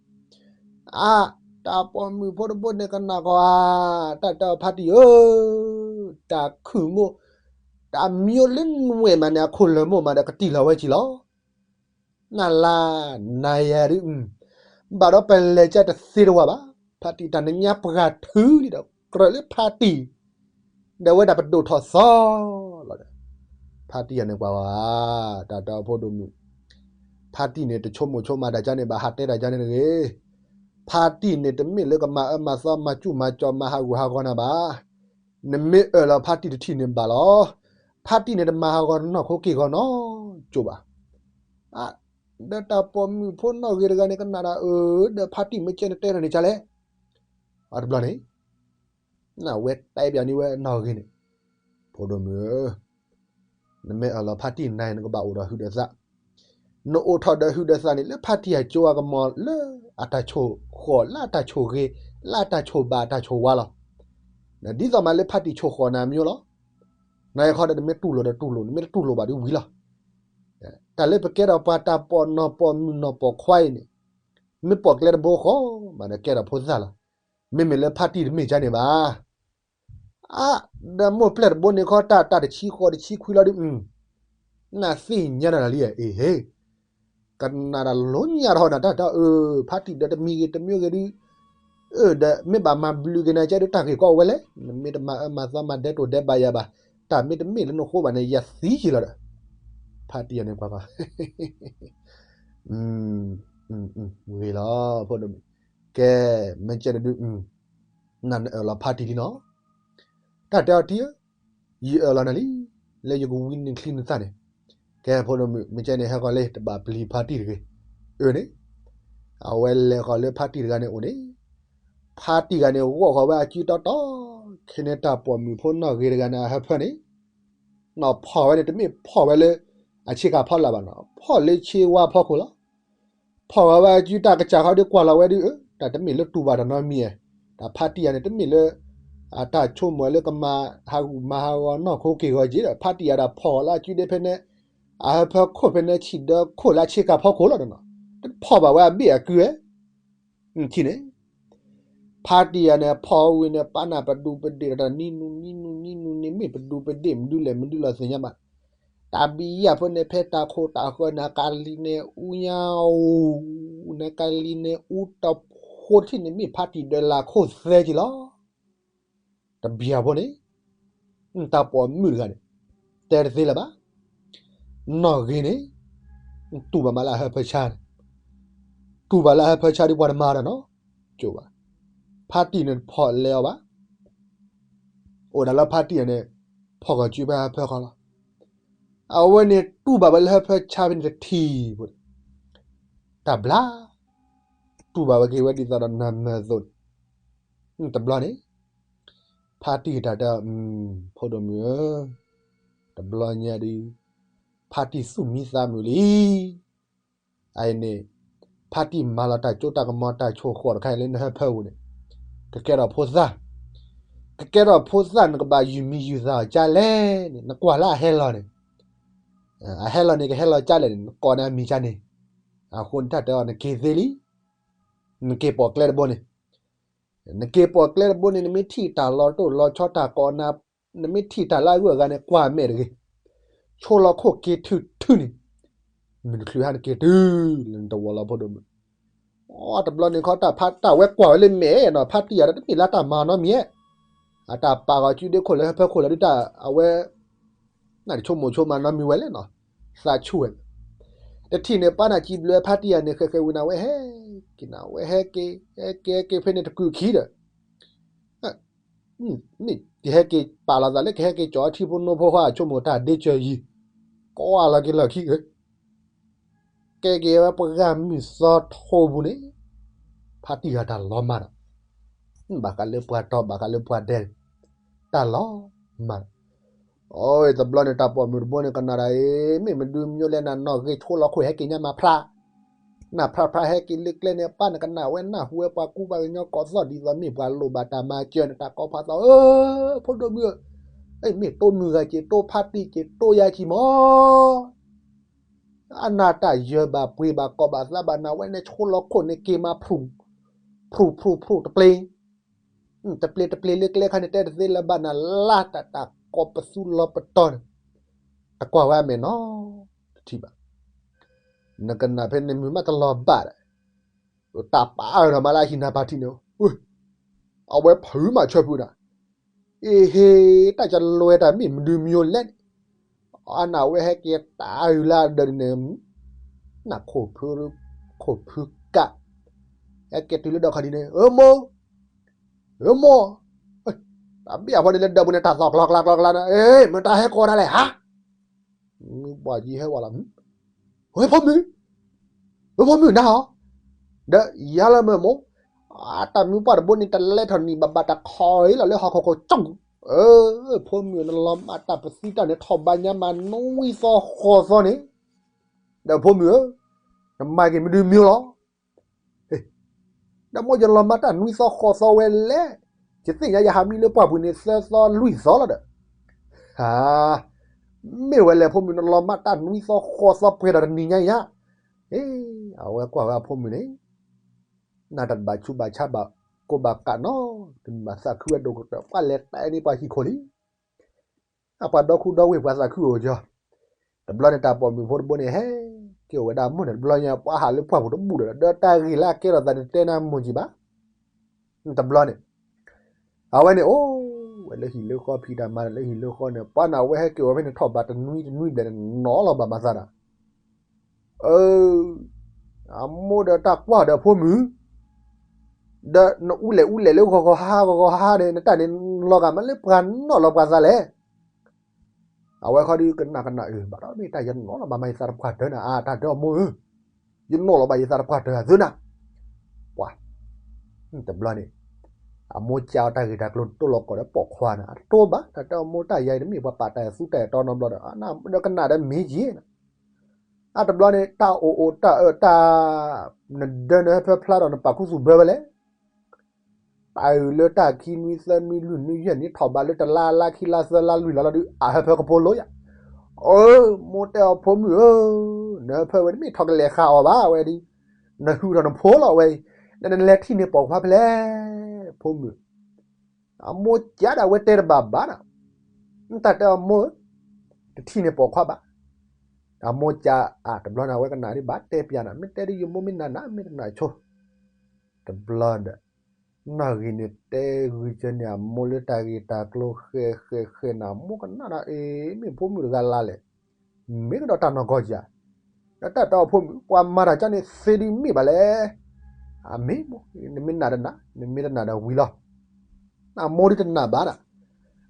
အါ, တၢ်ပိာ်မုၣ်ဖိတဘိန့ၣ်ကနၣ်ကီးဧါ, တၢ်တဲအီၤဖါတံၢ်ဧၢ, တၢ်ခုၣ်မိၢ်, တၢ်မံလၢနွဲၣ်မးန့ၣ် အခိၣ်လၢာ်မိၢ်မးဒီးကတံၢ်လီၤဝဲကံလီၤ. နလါ, နၤယၤဒုး, ဘၣ်ဒီးပလဲၤကတသ့တဝၢ်ဘၣ်, ဖါတံၢ်တၢ်နညါပှၢ်ထုလံဒီး ကြၢးလၢဖါတံၢ်, ဒီးဝဲဒၣ်ပဒိၣ်ထီၣ်သီလီၤဒီး, ဖါတံၢ်ယၤန့ၣ်ကွၢ်ဝဲ, တၢ်တဲအီၤဖိဒိၣ်မုၣ်, ဖါတံၢ်န့ၣ်တဆိကမိၣ်ဆိကမးတၢ်ကါန့ၣ်ဘၣ် ဟးတဲတၢ်ကါန့ၣ်တဂ့ၤ, ဖါတံၢ်န့ၣ်တမ့ၢ်လၢကမၤအၢမၤသီ မၤစူၣ်မၤကၠီ မၤဟးဂူာ်ဟးဂီၤနၤဘၣ်, နမ့ၢ်အၢၣ်လီၤဖါတံၢ်တထံၣ်န့ၣ်ဘၣ်လီၤ. ဖါတံၢ်န့ၣ်တမၤဟးဂီၤနီၢ်ခိက့ၢ်ဂီၤနီတစဲးဘၣ်. အါ, ဒီးတၢ်ပိာ်မုၣ်ဖိနီၢ်ဂ့ၤတဂၤန့ၣ် ကနၣ်ဒၣ်အၢ, ဒီးဖါတံၢ်မ့ၢ်ကဲန့ၣ်တဲတၢ်န့ၣ်ကါလဲၣ်. အတဘျီန့ၣ်, နဝဲတဲပၠးန့ၢ်ဝဲနီၢ်ဂ့ၤန့ၣ်, ဖိဒိၣ်မုၣ်ဧၢ, နမ့ၢ်အၢၣ်လီၤဖါတံၢ်နၤ နကဘၣ်အိၣ်ဒီးဟုးဒီးသး နအိၣ်ထီၣ်ဒီးဟုးဒီးသးန့ၣ် လၢဖါတံၢ်အစိအကမီၤ လၢအတၢ်ဆိၣ်ဃီၣ် လၢအတၢ်ဆိၣ်ဂ့ၤ လၢအတၢ်ဆိၣ်ဘၣ်အတၢ်ဆိၣ်ဝါလီၤ. ဒ်သိးမးလၢဖါတံၢ်ဆိၣ်ဃီၣ်နၤမ့ၢ်လီၤ. နခီဒီးနမ့ၢ်တူၢ်လိာ်ဒီးတူၢ်လိာ် နမ့ၢ်တတူၢ်လိာ်ဘၣ်ဒုးဝံၤလီၤ. တၢ်လၢပကဲထီၣ်ပှၤတၢ်ပိာ်နီၢ်ပိာ်မုၣ်နီၢ်ပိာ်ခွါအံၤန့ၣ်, မ့ၢ်ပိာ်ကျဲတဘိဃီ မးဒီးကဲထီၣ်ဖိသၣ်လီၤ. မ့မ့ၢ်လၢဖါတံၢ်တမ့ၢ်ကါန့ၣ်ဘၣ်. အါ, ဒီးမိၢ်ပျဲၢ်တဘိန့ၣ်ခီ တၢ်တၢ်တဆံဃိးတဆံခွံလီၤဒုး, နသ့ၣ်ညါနၤလံဧါ အ့ဟ့, ကနၣ်တၢ်လိညါထီၣ်နၤတၢ်တၢ်အၢ, ဖါတံၢ်ဒီးတမံၤဂ့ၤတမံၤဂ့ၤဒုး, အၢ ဒီးမ့ၢ်ဘၣ်မၤဘျုးက့ၤနၤကဲဒုး တၢ်ဂ့ၢ်ကီအိၣ်ဝဲလဲၣ်, နမ့ၢ်တမၤအၢမၤသီမၤဒဲးတိာ်ဒဲးဘးယၤဘၣ်, တၢ်မ့ၢ်တမ့ၢ်လၢနဃိဘၣ်န့ၣ် ယသံယံာ်လီၤဒီး, ဖါတံၢ်ယၤန့ၣ်ကွၢ်ကွၢ် ဂ့ၤလီၤ, ဖိဒိၣ်မုၣ်, ကဲ, မ့ၢ်ကဲန့ၣ်ဒုး, နနအၢၣ်လီၤဖါတံၢ်လံနီၤ, တၢ်တဲအီၤတံၢ်ဧၢ, ယအၢၣ်လီၤနၤလံ, လၢယကဝံနချံနသၣ်န့ၣ်, ကဲဖိဒိၣ်မုၣ် မ့ၢ်ကဲန့ၣ်ဟဲဃီၤလံ တဘၣ်ပျံၤဖါတံၢ်တဂ့ၤ, အၢန့ၣ်, အဝဲလဲၤဃီၤလၢဖါတံၢ်တဂၤန့ၣ်အိၣ်န့ၣ်, ဖါတံၢ်ဂၤန့ၣ် ဂီၢ်ဃီၤဝဲအစုတီတီ, ခဲန့ၣ်တၢ်ပိာ်မုၣ်ဖိနီၢ်ဂ့ၤတဂၤန့ၣ် အဟၢဖၢန့ၣ် နီၢ်ဖီၣ်ဝဲန့ၣ် တမ့ၢ်ဖီၣ်ဝဲလၢ အဆ့ကၤဖီလာ်ဘၣ်နီၤ, ဖီၣ်လၢဆ့ဝါဖီခိၣ်လီၤ. ဖီၣ်ဝဲဝဲအစုတၢ်ကစၢ်ဃီဒုးကွၢ်လီၤဝဲဒုး, တၢ်တမ့ၢ်လၢတူၢ်ဘၣ်တၢ်နီတမံၤ, တၢ်ဖါတံၢ်ယၤန့ၣ် တမ့ၢ်လၢ အတၢ်ဆိကမိၣ်လၢကမၤဟးဂူာ်မၤဟးဂီၤနီၢ်ခိက့ၢ်ဂီၤက့ၤဒီး ဖါတံၢ်ယၤဒၣ်ဖီၣ်လၢအစုဒ့ဖဲန့ၣ်, အဟၢဖၢခိၣ်ဖဲန့ၣ် ဆံၣ်ဒၢခိၣ်လၢအဆ့ကၤဖီခိၣ်လီၤနီၤ, တဖီၣ်ဘၣ်ဝဲအဘ့ၣ်အကုဝဲ ထံၣ်န့ၣ်, ဖါတံၢ်ယၤန့ၣ် ဖီၣ်ဝံၤန့ၣ် ပာ်နၢ်ပဒူပဒ့ၣ်ဒီး နံၤနုၤနံၤနုၤနံၤနုၤန့ၣ် မ့ၢ်ပဒူပဒ့ၣ်မနုၤလဲၣ်မနုၤလဲၣ်သ့ၣ်ညါဘၣ်, တၢ်ဘံယၢ်ဖိန့ၣ် ဖဲတၢ်ခိၣ်တၢ်ဃၢၤန့ၣ် ကလံၤန့ၣ်အူညါအိၣ်, နကလံၤန့ၣ်အူတဖိထံၣ်န့ၣ် မ့ၢ်ဖါတံၢ်ဒၢလၢခိၣ်သဲက့ၤလီၤ. တဘျီဖိန့ၣ်, တၢ်ပိာ်မုၣ်တဂၤန့ၣ် တဲတသ့လၢၤဘၣ်, နီၢ်ဂ့ၤန့ၣ် တူၢ်ဘၣ်မးလၢအဟၢဖၢဆါန့ၣ်, တူၢ်ဘၣ်လၢအဟၢဖၢဆါဒ်ပှၤတမၤတၢ်နီတစဲးဘၣ်, ဖါတံၢ်န့ၣ်တဖီၣ်လဲၤအီၤဘၣ်, အိၣ်ဒၣ်လၢဖါတံၢ်ယၤန့ၣ် ဖီၣ်ဃီၤစုဖဲဟၢဖၢခီလီၤ. အဝဲန့ၣ်တူၢ်ဘၣ်ဝဲလၢဟၢဖၢဆါဖဲန့ၣ်တထံၣ်ဖိန့ၣ်, တၢ်ဘျါ, တူၢ်ဘၣ်ဝဲက့ၤဝဲဒ်သိးဒီးနၢ်မၢၢ်အသိးန့ၣ်, တဘျီန့ၣ်, ဖါတံၢ်တၢ်တဲ, ဖိဒိၣ်မုၣ်ဧၢ, တဘျီညါဒုး, ဖါတံၢ်သူၣ်မံသးမုာ်လံ. အအံၤန့ၣ်, ဖါတံၢ်မၤလီၤတၢ်စိတၢ်ကမီၤတၢ်ဆိၣ်ဃီၣ်တခါအံၤလၢနဟၢဖၢပူၤန့ၣ်, ကကဲထီၣ်ဖိသၣ် ကကဲထီၣ်ဖိသၣ် နကဘၣ်ယုၢ်မံၤယုၢ်သၣ်အီၤကၢ်လဲၣ်န့ၣ် နကွၢ်လၢအဟဲလီၤန့ၣ်, အဟဲလီၤန့ၣ် ကဟဲလီၤကၢ်လဲၣ်န့ၣ် နကိးန့ၢ်အမံၤကၢ်န့ၣ်, အဃိန့ၣ်တၢ်တဲအီၤ နက့ၤသ့လံ, နက့ၤပိာ်ကျဲတဘိန့ၣ်, နက့ၤပိာ်ကျဲတဘိန့ၣ် နမ့ၢ်ထံၣ်တၢ်လီၤတိၢ်လီၤဆီ တၢ်ကိးနၤ, နမ့ၢ်ထံၣ်တၢ်လၢအဂုၤအဂၤန့ၣ် ကွၢ်မဲာ်တဂ့ၤ, ဆိလီၤခိၣ်က့ၤထုးထုးန့ၣ်, မုၢ်တချုးဟါနက့ၤတုၤလၢနတဝီၤလီၤဖိဒိၣ်မုၣ် အတဘျီန့ၣ်ခီ တၢ်ဖးတၢ်ဝဲကွၢ်ဝဲလၢမဲာ်နီၤ ဖါတံၢ်ယၤဒီး တမ့ၢ်လၢတၢ်မၤနီတမံၤဧါ, အတၢ်ပာ်ဂီၤစုဒ့ခိၣ်လၢဟၢဖၢခိၣ်လီၤဒုးတၢ်အဝဲ, နတဆိကမိၣ်ဆိကမးနီတမံၤဝဲလဲၣ်နီၤ, သးဆူၣ်ဝဲ, တထံၣ်န့ၣ် ပၢ်နၢ်စံးဘျုးဖါတံၢ်ယၤန့ၣ် ဃဲးဃဲးဝံၤနၤဝဲဟဲက့ၤ, နဝဲဟဲက့ၤ, ဟဲက့ၤဟဲက့ၤဖဲန့ၣ်တကုာ်ခံဒီး မ့ၢ်ကဟဲက့ၤပာ်လီၤသးလၢကဟဲက့ၤကၠီၤအထံဖိနိဖိဃီ အဆိကမိၣ်တၢ်ဒ့စၢၤယံၤ, ကိးလီၤက့ၤလီၢ်ခံဧၢ, ကဲက့ၤဝဲပှၤဂၤမုၢ်သီထိပူၤန့ၣ်, ဖါတံၢ်ဂၤတၢ်လီၤမၢ်ဒီး, ဘၣ်ဃးလၢပှၤတီၤ ဘၣ်ဃးလၢပှၤဒဲး, တၢ်လီၤမၢ်ဒီး, အတဘျီန့ၣ် တၢ်ပိာ်မုၣ်တဘိန့ၣ် ကနၣ်ဒၣ်အံၤ မ့ၢ်မဒုးမညိလဲၣ် နနီၢ်ဂ့ၤဆိလီၤခိၣ်ဟဲက့ၤညါမၤဖျါ နၢ်ဖျါဖျါဟဲက့ၤလၢကျဲန့ၣ် ပၢ်နကနၣ်ဝဲနၢ်ဟူဝဲပှၤကူပှၤကညီကိးသီၣ်ဒ်သိးမ့ၢ်ပှၤလိၣ်ဘၣ်တၢ်မၤစၢၤန့ၣ် တၢ်ကိးဖးသီ အၢ ဖိဒိၣ်မုၣ်ဧၢ, မ့ၢ်တိမုၢ်ဂၤက့ၤ တိဖါတံၢ်က့ၤတိယါကံၤမီၤ, အနၢ်တၢ်ယၢၤဘၣ်ပှ့ၤဘၣ်ကိးဘၣ်သးဘၣ်နၤဝဲန့ၣ် ဆိလီၤခိၣ်န့ၣ်က့ၤမၤဖျိ ဖျိဖျိဖျိတပျ့ၤ တပျ့ၤတပျ့ၤလၢကျဲခါန့ၣ် တဲတသ့လၢၤဘၣ်နၤလၢ်တၢ်တၢ်ကိးပသူလီၤပတီၢ်န့ၣ်, တကွၢ်ဝဲအမဲာ်နီတထံၣ်ဘၣ်, နကနၣ်ဖဲန့ၣ်မုာ်မးတလီၤဘၣ်ဒီး, တၢ်ပာ်အၢၣ်ထီၣ်မးလၢအဟံၣ်နၤပၢ်ထံၣ်န့ၣ်, အဝဲဖုးမးဆၢဖုးနၤ, အ့ဟ့ တၢ်ကလွဲတၢ်မ့ၢ်မနုၤမံၤလဲၣ်န့ၣ်, အနၢ်ဝဲဟဲက့ၤတၢ်အုၣ်လၢအဒၢးန့ၣ်, နၢ်ခိၣ်ဖု, ခိၣ်ဖုကး, ဟဲက့ၤတုၤလၢဒီးခီဒ်န့ၣ် အၢမိၢ် အၢမိၢ်, တၢ်ဘ့ၣ်အဖီန့ၣ်လၢဒၢးပူၤန့ၣ် တၢ်သီၣ်ကျီကျီကျီကျီန့ၣ် မ့ၢ်တၢ်ဟဲကိးတၢ်လဲၣ်ဟါ, မုၢ်ပှၢ်ကံဟဲဝဲလီၤ, ဝဲဖိမုၣ်, ဝဲဖိမုၣ်နၤဟီ, ဒီးယၤလၢမ့ၢ်မိၢ်, တၢ်မုၢ်ပှၢ်တဘိန့ၣ် တလဲထီၣ်နံၣ်ဘၣ်ဘၣ်တၢ်ခီအံၤလီၤလၢဟီၣ်ခိၣ်ခိၣ်ကၠီ, အၢ ဖိမုၣ်နလီၤမၢ်တၢ်ပသံတၢ်န့ၣ် ထီၣ်ဘးညါမးနွံသီဃိးသီန့ၣ်, ဒီးဖိမုၣ်ဧၢ, နမၤက့ၤမဒုးမံၤလီၤ ဒီးမိၢ်ယလီၤမၢ်တၢ်နွံသီဃိးသီဝဲလဲၣ်, ယသ့ၣ်ညါယဟးမံလၢပှၢ်ပူၤန့ၣ် သၢသီလွံၢ်သီလီၤဒီး, ဟါ, မ့ၢ်ဝဲလဲၣ်ဖိမုၣ်နလီၤမၢ်တၢ်နွံသီဃိးသီပှဲၤဒီးတနံၤညါအံၤဧါ, အဝဲကွၢ်ဝဲအဖိမုၣ်န့ၣ်, နတၢ်တဘၣ်ဆူးဘၣ်ဆါဘၣ်ကိၢ်ဘၣ်ကးနီတမံၤဘၣ် သးခုဝဲဒိၣ်ကတၢၢ် ပှၤလဲၤတဲန့ၢ်ပှၤဟံၣ်ခိၣ်လံ အပှၤဒီခူဒီဝ့ၢ်ပှၤသးခုအိၣ်ကီၤ, တဘျီန့ၣ် တၢ်ပိာ်မုၣ်ဖိတဘိန့ၣ် ဟဲက့ၤအိၣ်ဝဲဒၣ်အမိၢ်န့ၣ် တဘျီညါ ပှၤဟးလၢပှၢ်ပူၤတဘူၣ်ဒီး ဒီးတၢ်ဂ့ၢ်လၢအကဲထီၣ်သးန့ၣ် တဲနၤမိၢ်ကံဘၣ်, တဘျီန့ၣ် အဝဲန့ၣ်အိၣ်ဝဲလၢဟံၣ်လၢဃီ ဖံးတၢ်မၤလၢဟံၣ်လၢဃီန့ၣ် ပှၤန့ၣ် အဝဲဟဲက့ၤအိၣ်ဝဲဖဲန့ၣ် ထီၣ်ဘးတနွံတနွံဘျဲၣ်န့ၣ် နီၤလီၤဘၣ်မၤသးဒီး အၢ အမိၢ်ဒီးတၢ်ကွၢ်ဒီးအဖိမုၣ်, ဒီးနအူလဲၣ်အူလဲၣ်လၢဂီၤဂီၤဟါဟါ ဂီၤဂီၤဟါဟါန့ၣ် နတၢ်န့ၣ်လီၤဂာ်မးလၢပှၤနီၣ်လီၤပှၤသးလဲၣ်. အဝဲခီဒုးကနၣ်ကနၣ်အၢ ဘၣ်ဒီးမ့ၢ်တၢ်ယနီၣ်လီၤဘၣ်မၤယသးတပှၢ်တၢၢ်နၤ အါ တၢ်ဒၢအမိၢ်ဧၢ, ယနီၣ်လီၤဘၣ်ယသးတပှၢ်တၢၢ်သုနၤ, ပှၤ တဘျီန့ၣ် အမိၢ်ကးအီၤတၢ်ဂ့ၢ်တၢ်ကျိၤတိၢ်လီၤကီၢ်ဒီးပိာ်ခွါန့ၣ် အတတိၢ်ဘၣ် တၢ်တဲအမိၢ်တၢ်ယၤအံၤ တမ့ၢ်ပှၤပာ်တၢ်သူတၢ်အဲၣ်တီနီတဘျီဒီး ဒီးကနၣ်ဒီးမ့ၢ်က့ၤ အတဘျီန့ၣ် တၢ်အိၣ်အိၣ်တၢ်အၢတၢ် နဒၢနဟၢဖၢဖျါဒီးနပာ်ခူသူၣ်ဘၢဝဲလဲၣ်. တၢ်အုၣ်လၢတၢ်ခံနွံသၢနွံလွံၢ်နွံယဲၢ်နွံ ထီၣ်ဘးလၢတလါလါခံလါသၢလါလွံၢ်လါလီၤဒုး အဟၢဖၢကဖိလိယၤ, အၢ မိၢ်တဲအီၤဖိမုၣ်ဧၢ, နဟၢဖၢဝဲတမ့ၢ်ထီၣ်ကလဲၤဃာ်အီၤဘၣ်ဝဲဒၣ်, နဟုၣ်ထီၣ်နဖိလီၤဝဲအံၤ, နနလဲၤထံၣ်န့ၢ်ပိာ်ခွါဖဲလဲၣ်, ဖိမုၣ် အမိၢ်ကးဒၣ်ဝဲတဲတဘၣ်ဘၣ်ဒီး, တၢ်တဲအမိၢ်ဧၢ, တထံၣ်န့ၢ်ပိာ်ခွါဘၣ်. အမိၢ်ကးအတဘျီန့ၣ် အဝဲကနၣ်ဒံးဘၣ်တဲပျးနၤ မ့ၢ်တဲဒ်ယမိၢ်မ့ၢ်နၤနၤ မ့ၢ်တနၢ်ဆိ, တဘျီဒီး နီၢ်ဂ့ၤန့ၣ်တဲဂုာ်ကၢန့ၢ်အမိၢ်လၢတၢ်ဂ့ၢ်တၢ်ကျိၤဃဲၤဃဲၤဃဲၤန့ၣ် အမိၢ်ကနၣ်ဒီး အ့ မ့ၢ်ဖိမုၣ်တဂၤလၢ်လဲၣ်, မ့ၢ်ကဒီးတၢ်နီၢ်ကီၢ်ဧါ, ဒီးတၢ်တဲအီၤဖိမုၣ် ပှၤမၤတၢ်ကၢန့ၣ်သ့ဒုးမ့ၢ်ဘၣ်လဲၣ်. အမ့ၢ်မိၢ် နမ့ၢ်နၢ်တနၢ် နမ့ၢ်တနၢ်ဒီးဝံၤလီၤ. အမိၢ်ဒုးတနၢ်ဘၣ်ဒီး,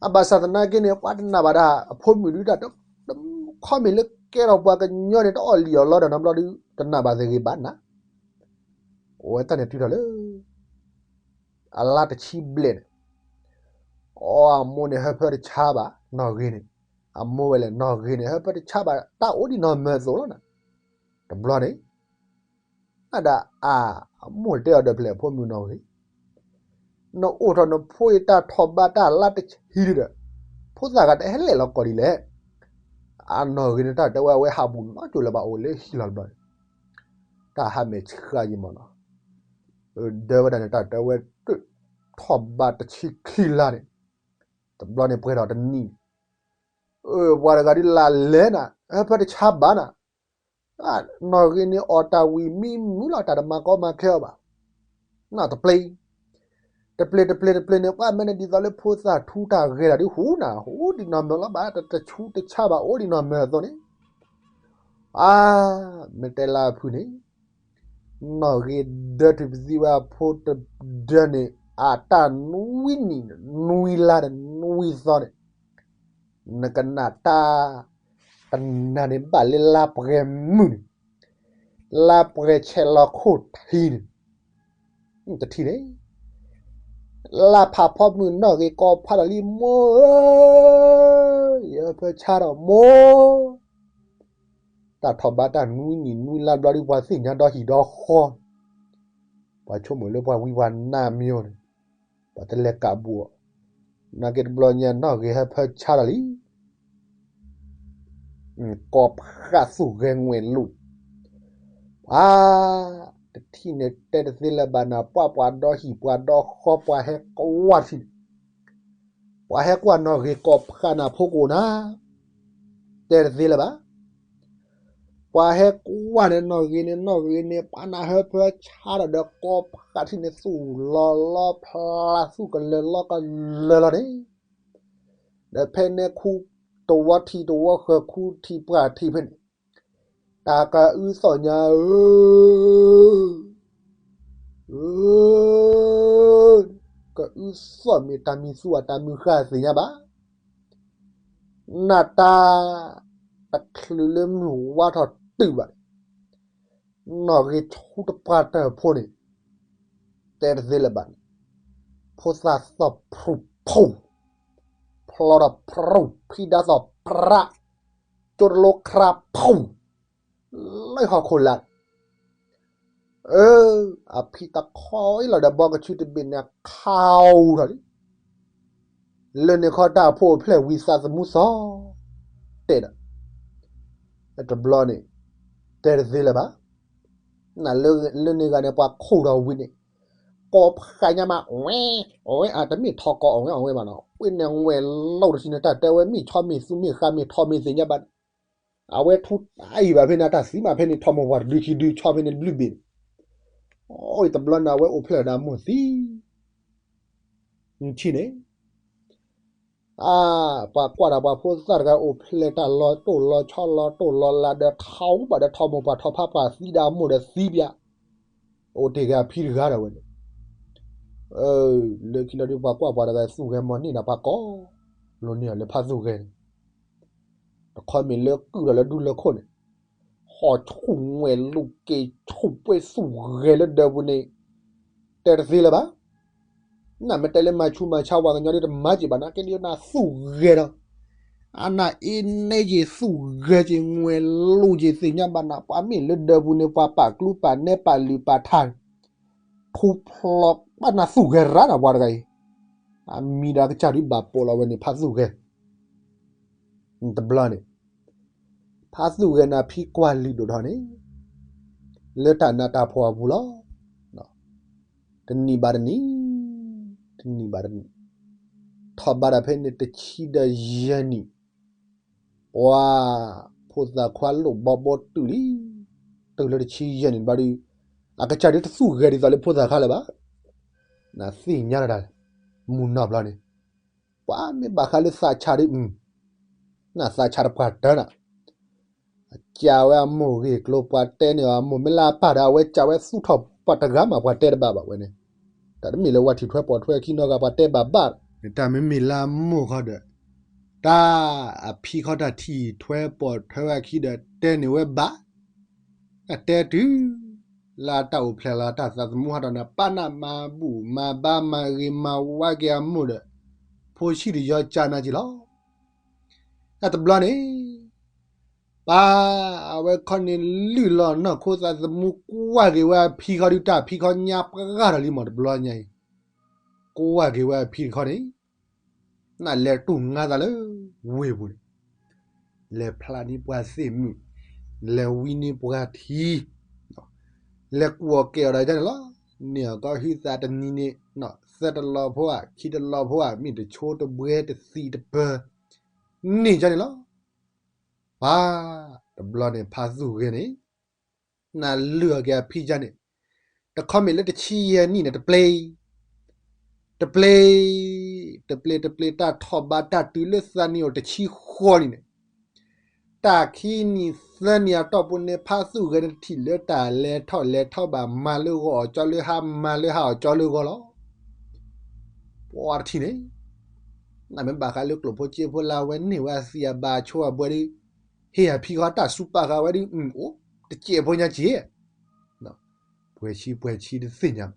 အဘၣ်ဆၣ်သနာ်က့န့ၣ် ပှၤတနၢ်ဘၣ်ဒၣ် အဖိမုၣ်ဒုးတၢ် ခီမ့ၢ်လၢကဲထီၣ်ပှၤကညီန့ၣ် တအီၣ်လံၣ်အီၣ်လီဒီးနီတဘျီဒုး တနၢ်ဘၣ်သဂ့ၤဘၣ်နၤ, အဝဲတၢ်န့ၣ်တုၤထီၣ်လၢ အလါတဆံဘျဲၣ်န့ၣ်, အီ အမိၢ်န့ၣ်ဟၢဖၢတဆါဘၣ် နီၢ်ဂ့ၤန့ၣ်, အမိၢ်ဝဲလဲၣ် နီၢ်ဂ့ၤန့ၣ် ဟၢဖၢတဆါဘၣ် တၢ်အိၣ်ဒံးနီၢ်မၢသိးလီၤနၤ, တဘျီန့ၣ် အဒၣ်အါ အမိၢ်တဲအီၤဒီးဖျဲၣ်အဖိမုၣ်နီၢ်ဂ့ၤ, နအိၣ်ထီၣ်နဖိအံၤတၢ်ထီၣ်ဘးတၢ်လါတဆံဒုဒီး ဖိသၣ်ဂၤတဟဲလဲၣ်လီၤကီၢ်ဒ်လဲၣ်. အနီၢ်ဂ့ၤန့ၣ်တၢ်တဲဝဲ အဝဲဟးဘူးနီတစိၤလၢၤဘၣ် အိၣ်လၢဟံၣ်လီၤတဘျီ, တၢ်ဟးမဲာ်ဆှးယံၤမးနီၤ, ဒၢဝဲဒၣ်န့ၣ် တၢ်တဲဝဲ ထီၣ်ဘးတဆံခံလါန့ၣ်, တဘျီန့ၣ်ပှဲၤထီၣ်တနံၣ်န့ၣ်, ပှၤတဂၤဒ်လၢလဲၤနၤ ဟၢဖၢတဆါဘၣ်နၤ, နီၢ်ဂ့ၤန့ၣ်အီၣ်တၢ်ဝံၤမံမုာ်လီၤ တၢ်တမၤကီမၤခဲအီၤဘၣ်, နတပျ့ တပျ့ၤတပျ့ၤတပျ့ၤန့ၣ် ပှၤမ့ၢ်န့ၣ်ဒ်သိးလၢဖိသၣ်ထူတၢ်ဂဲၤတၢ်ဒ်ဟူနၤ ဟူဒံးနီၢ်မၢၤလီၤဘၣ် တဆူတဆါဘၣ် အိၣ်ဒံးနီၢ်မၢၤအသိးန့ၣ်, အါ, မ့ၢ်တဲလၢအဖုၣ်န့ၣ်, နီၢ်ဂ့ၤဒၢတုၤပသံဝဲအဖိတဒၢန့ၣ် အတၢ်နွံနံၣ်နွံလါဒီးနွံသီန့ၣ်, နကနၣ်တၢ်, ကနၣ်န့ၣ်ဘၣ်လၢလါပှဲၤမုၢ်န့ၣ်, လါပှဲၤဆဲးလီၤခိၣ်ထံးန့ၣ်, တထံၣ်န့ၣ်, လါဖးဖီမုၢ်နီၢ်ဂ့ၤကိးဖးဒီးလံမိၢ်ဧၢ, ယဟၢဖၢဆါဒီးမိၢ် တၢ်ထီၣ်ဘးတၢ်နွံနံၣ်နွံလါဘျီဒ်ပှၤသ့ၣ်ညါဒီဟံၣ်ဒီဃီ, ပှၤဆိကမိၣ်လၢပှၤဝံပှၤနါမ့ၢ်အီၤန့ၣ်, ပှၤတလဲၤကးဘူးအီၤ, နာ်က့တဘျီညါနီၢ်ဂ့ၤဟၢဖၢဆါဒီးလံ, ကိးဖးသူၣ်ဂဲၤငွဲၢ်လိာ်, ပှၤ, တထံၣ်န့ၣ်တဲတသ့လၢၤဘၣ်နၤ ပှၤပှၤဒီဟံၣ်ပှၤဒီဃီပှၤဟဲကွၢ်ထံၣ်န့ၣ် ပှၤဟဲကွၢ်နီၢ်ဂ့ၤကိးဖးနၤဖိကိးနၤ, တဲတသ့လၢၤဘၣ်. ပှၤဟဲကွၢ်န့ၣ်နီၢ်ဂ့ၤန့ၣ် နီၢ်ဂ့ၤန့ၣ် ပှၤနၢ်ဟၢဖၢဆါဒီးဒီးကိးဖးထံၣ်န့ၣ် သူၣ်လီၤလီၤဖျါ သူၣ်ကလၢၤလီၤကလၢၤလီၤန့ၣ်, ဒီးဖဲန့ၣ်ခူတဝီထံတဝီဃၢၤ ခူထံပှၢ်ထံဖဲန့ၣ်, တၢ်ကအုသီၣ်ညါဧၢ ကအုသီၣ်မ့ၢ်တၢ်မံၤသူအတၢ်မုၢ်ဃၢ်သ့ၣ်ညါဘၣ်. နၢ်တၢ်တချုးလၢမုၢ်ဝါထီၣ်တုၤဘၣ်န့ၣ်, နီၢ်ဂ့ၤဆူတပှၢ်တၢၢ်ဖိန့ၣ်, တဲတသ့လၢၤဘၣ်န့ၣ်, ဖိသၣ်သီၣ်ဖြူၣ်ဖူၣ်, ဖျီဒီးဖြူၣ် ဖံဒါသီၣ်ဖြး, ကၠိတလိခရါဖူၣ် လၢဟီၣ်ခိၣ်လာ် အၢ, အဖံတခီအံၤလီၤဒီးဘီကဆူတဘ့ၣ်န့ၣ် ခးအူထီၣ်လံ. လၢန့ၣ်ခီတၢ်အဖိအိၣ်ဖျဲၣ်ဝံသးသမူသီၣ် တဲဒီး, တဘျီန့ၣ်, တဲတသ့လၢၤဘၣ်. နလၢန့ၣ်ဂၤန့ၣ် ပှၤခိၣ်ထီၣ်ဝံၤန့ၣ်, ကိးဖးညါမး ဝဲ, ဝဲအတမ့ၢ်ထီကိးအီၣ်ဝဲအီၣ်ဝဲဘၣ်နီၤ, ဝဲန့ၣ်ဝဲလိာ်တဆံန့ၣ် တၢ်တဲဝဲမ့ၢ်ဆီမ့ၢ်သူမ့ၢ်ဃါမ့ၢ်ထီမ့ၢ်သ့ၣ်ညါဘၣ်န့ၣ်, အဝဲထူတၢ်အံၤဘၣ်ဖဲန့ၣ် တၢ်သံမးဖဲန့ၣ် ထီၣ်မိၢ်ပှၢ်တဒုခံဒု ဆီဖဲန့ၣ်တဘျုးဘ့ၣ်န့ၣ်, အိၣ်တဘျီန့ၣ် အဝဲအိၣ်ဖျဲၣ်ဒီးအမိၢ်သံ ထံၣ်န့ၣ်, အါ, ပှၤကွၢ်တၢ်ပှၤဖိသၣ်တဂၤအိၣ်ဖျဲၣ်တၢ်လီၤတိၢ်လီၤဆီလီၤတိၢ်လီၤလးဒီးထီဘၣ်ဒီးထီမိၢ်ပှၢ် ထီဖါပှၢ်သံဒီးအမိၢ်ဒီးသံပျး, အိၣ်တ့ၢ်က့ၤအဖံတဂၤဒီးဝဲန့ၣ်, လၢခံလီၤဒုးပှၤကွၢ်ပှၤတဂၤသူၣ်ဂဲၤမီၤန့ၢ်ဒီးပှၤကိး, လိၤန့ၢ်အီၤလၢဖါသူၣ်ဂဲၤန့ၣ်, တခီမ့ၢ်လၢကုၢ်ဒီးလၢဒူလၢခိၣ်န့ၣ်, ဟီၣ်ဆူၣ်ငွဲၢ်လိာ်က့ၤဆူၣ်ပှဲၤသူၣ်ဂဲၤလၢဒၢးပူၤန့ၣ်, တဲတသ့လၢၤဘၣ်. နမ့ၢ်တဲလၢမၤဆူးမၤဆါဝဲကညီဒ်တမၤက့ၤဘၣ်နၤ ကဲဒ်နၤသူၣ်ဂဲၤဒီး, အနၢ်အ့န့က့ၤသူၣ်ဂဲၤက့ၤငွဲၢ်လိာ်က့ၤသ့ၣ်ညါဘၣ်နၤ ပှၤမ့ၢ်လၢဒၢးပူၤန့ၣ် ပှၤပာ်ကျူပာ်နဲပာ်လုၢ်ပာ်ထါ ထူဖျီးဘၣ်နၤသူၣ်ဂဲၤရၣ်နၤပှၤတဂၤအံၤ, အမံၤဒီးကစၢ်ဒုးဘၣ်ပိာ်လီၤဝဲန့ၣ် ဖါသူၣ်ဂဲၤ တဘျီန့ၣ်, ဖါသူၣ်ဂဲၤနၤဖံကွၢ်လုၢ်ဒိၣ်ထီၣ်န့ၣ်, လၢတၢ်နးတၢ်ဖှီၣ်အပူၤလီၤ. တနံၣ်ဘၣ်တနံၣ်, တနံၣ်ဘၣ်တနံၣ်, ထီၣ်ဘးဒၣ်ဖဲန့ၣ်တဆံဒီးယဲၢ်နံၣ်, ပှၤ, ဖိသၣ်ခွါလိၣ်ဘီဘီတုာ်လံ, တုၤလၢတဆံယဲၢ်နံၣ်ဘျီဒုး, အကစၢ်ဒုးတသူၣ်ဂဲၤဒ်သိးလၢဖိသၣ်ခါလၢၤဘၣ်. နသ့ၣ်ညါတၢ်, မုၢ်နီၢ်ဘျီန့ၣ်, ပှၤမ့ၢ်ဘၣ်ဃးလၢသးဆါဒုး, နသးဆါတပှၢ်တၢၢ်နၤ အကးဝဲအမိၢ်ဂ့ၢ်ကျိၤ ပှၤတဲန့ၢ်အီၤအမိၢ် မ့ၢ်လၢအပၢ်ဒီးအဝဲကးဝဲသူၣ်ထီၣ်ပှၤတဂၤမး ပှၤတဲတဘၣ်ဘၣ်ဝဲန့ၣ်, တၢ်တမ့ၢ်လၢဝဲထံၣ်ထွဲပိာ်ထွဲအခံနီတဂၤ ပှၤတဲဘၣ်ဘၣ်, တၢ်မ့မ့ၢ်လၢအမိၢ်ခီဒီး, တၢ်အဖံခီတၢ်ထံၣ်ထွဲပိာ်ထွဲဝဲအခံဒီး တဲန့ၢ်ဝဲဘၣ်, အတဲတုၤ လၢအတၢ်အိၣ်ဖျဲၣ်လီၤ တၢ်သးသမူဟးထီၣ်န့ၣ် ပာ်နးမၤဘူၣ်မၤဘါမၤဂ့ၤမၤဝါက့ၤအမိၢ်ဒီး, ဖိဆံးတယီၤကၢနၤက့ၤလီၤ. တၢ်တဘျီန့ၣ်, ပၢ်, အဝဲခီန့ၣ်လုၢ်လီၤနီၢ်ခိသးသမူကွၢ်က့ၤဝဲအဖံခီဒုး တၢ်ဖံခီညါပှၢ်ထီၣ်လံမး တဘျီညါအံၤ, ကွၢ်က့ၤဝဲအဖံတခီန့ၣ်, နလဲၤတူၢ်ငါသးလၢဝ့ၢ်ပူၤန့ၣ်, လဲၤဖျါန့ၢ်ပှၤသ့ၣ်မုၣ်, လဲၤဝံန့ၢ်ပှၤထံ, လဲၤကူၣ်အီၤကဲၤအီၤဒီးဒ်န့ၣ်လီၤ. န့ၢ်အီၤကီၢ်ဟုသးတနံၤန့ၣ်, သၢတလီၤဖိဧါ, ခံတလီၤဖိဧါ, မ့ၢ်တဆိတဘှဲတသံတပၢၤ, န့ၢ်ဒ်န့ၣ်လီၤ. ပှၤ, တဘျီန့ၣ်ဖါသူၣ်ဂဲၤန့ၣ် နလုၢ်အီၤက့ၤအဖံကါန့ၣ်, တခီမ့ၢ်လၢတဆံယဲၢ်နံၣ်န့ၣ် တပျ့ၤ, တပျ့ၤ, တပျ့ၤ တပျ့ၤ တၢ်ထီၣ်ဘးတၢ်တုၤလၢသးနံၣ်အိၣ်တဆံဃိးနံၣ်န့ၣ်, တၢ်ခံနံၣ်သၢနံၣ်အတီၢ်ပူၤန့ၣ် ဖါသူၣ်ဂဲၤန့ၣ်တထံၣ်လၢတၢ်လဲၤထီၣ်လဲၤထီဘၣ် မၤလၢဂီၤအီၤကၠီလၢဟါ မၤလၢဟါအီၤကၠီလၢဂီၤလီၤ. ပှၤတထံၣ်န့ၣ် နမ့ၢ်ဘၣ်ဃးလၢကျိၣ်ဖိစ့ဖိလၢအဝဲန့ၢ်ဝဲ အသံအဘၣ်အဆိအဘှဲဒီး, ဟ့ၣ်အဖံဃီတၢ်စူပာ်ဃာ်ဝဲဒီး, အိၣ်တစဲးဖိညါက့ၤ, ပှဲၤဆံပှဲၤဆံတသ့ၣ်ညါဘၣ်.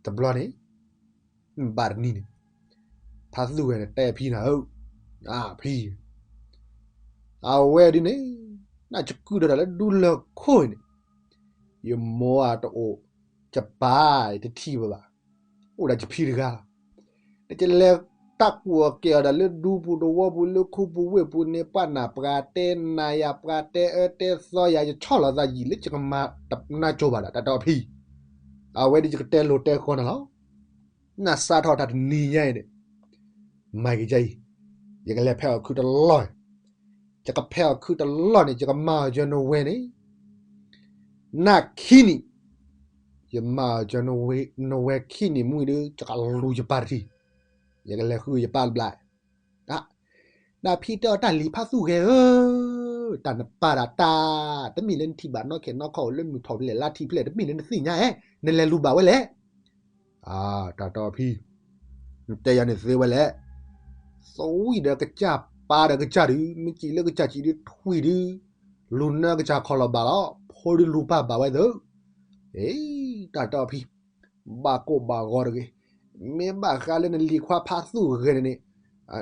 တဘျီန့ၣ် ဘၣ်တနံၤန့ၣ် ဖါသူၣ်ဂဲၤန့ၣ်တဲအဖံနၤဧၢ, အဖံ, အဝဲဒ်န့ၣ် နကကုၢ်ဒီးတၢ်လၢဒူလၢခိၣ်အံၤန့ၣ်, ယမိၢ်အတအိၣ်, ယပၢ်တထံၣ်ဝဲဘၣ်, အိၣ်ဒီးယဖံတဂၤလီၤ. နကလဲၤတၢ်ကူၣ်အီၤကဲၤအီၤဒီးလၢဒူပူၤတဝီပူၤလၢခူပူၤဝ့ၢ်ပူၤန့ၣ် ပှၤနၢ်ပှၤတဲနၤယၤ ပှၤတဲအၢတဲသီယၤ ယဆီၣ်လီၤသးယံာ်လၢယကမၤတနၢ်ကၠိဘၣ်ဒီး တၢ်တီအဖံ, အဝဲဒ်ယကတဲလိၤတဲဃီနၤလီၤ. နစးထီၣ်တၢ်တနံၤညါအံၤန့ၣ် မၤက့ၤကအံၤ, ယကလဲၤဖဲအီၣ်ခုတလီၢ်, ယကဖဲအီၣ်ခုတလီၢ်န့ၣ် ယကမၤအီၤယနဝဲန့ၣ်, နခံနံၣ်, ယမၤအီၤယနဝဲခံနံၣ်မူဒီး ယကလူၤယပၢ်တထံၣ်, ယကလဲၤဃုယပၢ်တဘျီ, နဖံတဲအီၤတၢ်လံၤဖါသူၣ်ဂဲၤဧၢ, တၢ်နပၢ်ဒၣ်တၢ်, တမ့ၢ်လၢနထံၣ်ဘၣ်နီၢ်ခဲနီၢ်ခီအိၣ်လၢမုၢ်ထီၣ်ဖျဲၣ်လါထံဖျဲၣ် တမ့ၢ်လၢနသ့ၣ်ညါဧါ, နလဲၤလူၤဘၣ်ဝဲလဲၣ်. တၢ်တီအဖံ, နတဲယၤန့ၣ်သ့ဝဲလဲၣ်. သဝံၣ်ဒီးကစၢ်ပၢ်ဒီးကစၢ်ဒုး မ့ၢ်စံးလၢကစၢ်စံးဒုးထွံၣ်ဒုး, လူၤနၢကစၢ်ခီၣ်လီၤဘၣ်လီၤ, ဖိဒုးလူၤပၢ်ဘၣ်ဝဲသၢ, အ့, တၢ်တီအဖံ, ဘၣ်ကိၢ်ဘၣ်ဂီၤတဂ့ၤ, မ့ၢ်ဘၣ်ဃးလၢနလံၤခွါဖါသူၣ်ဂဲၤန့ၣ်န့ၣ်,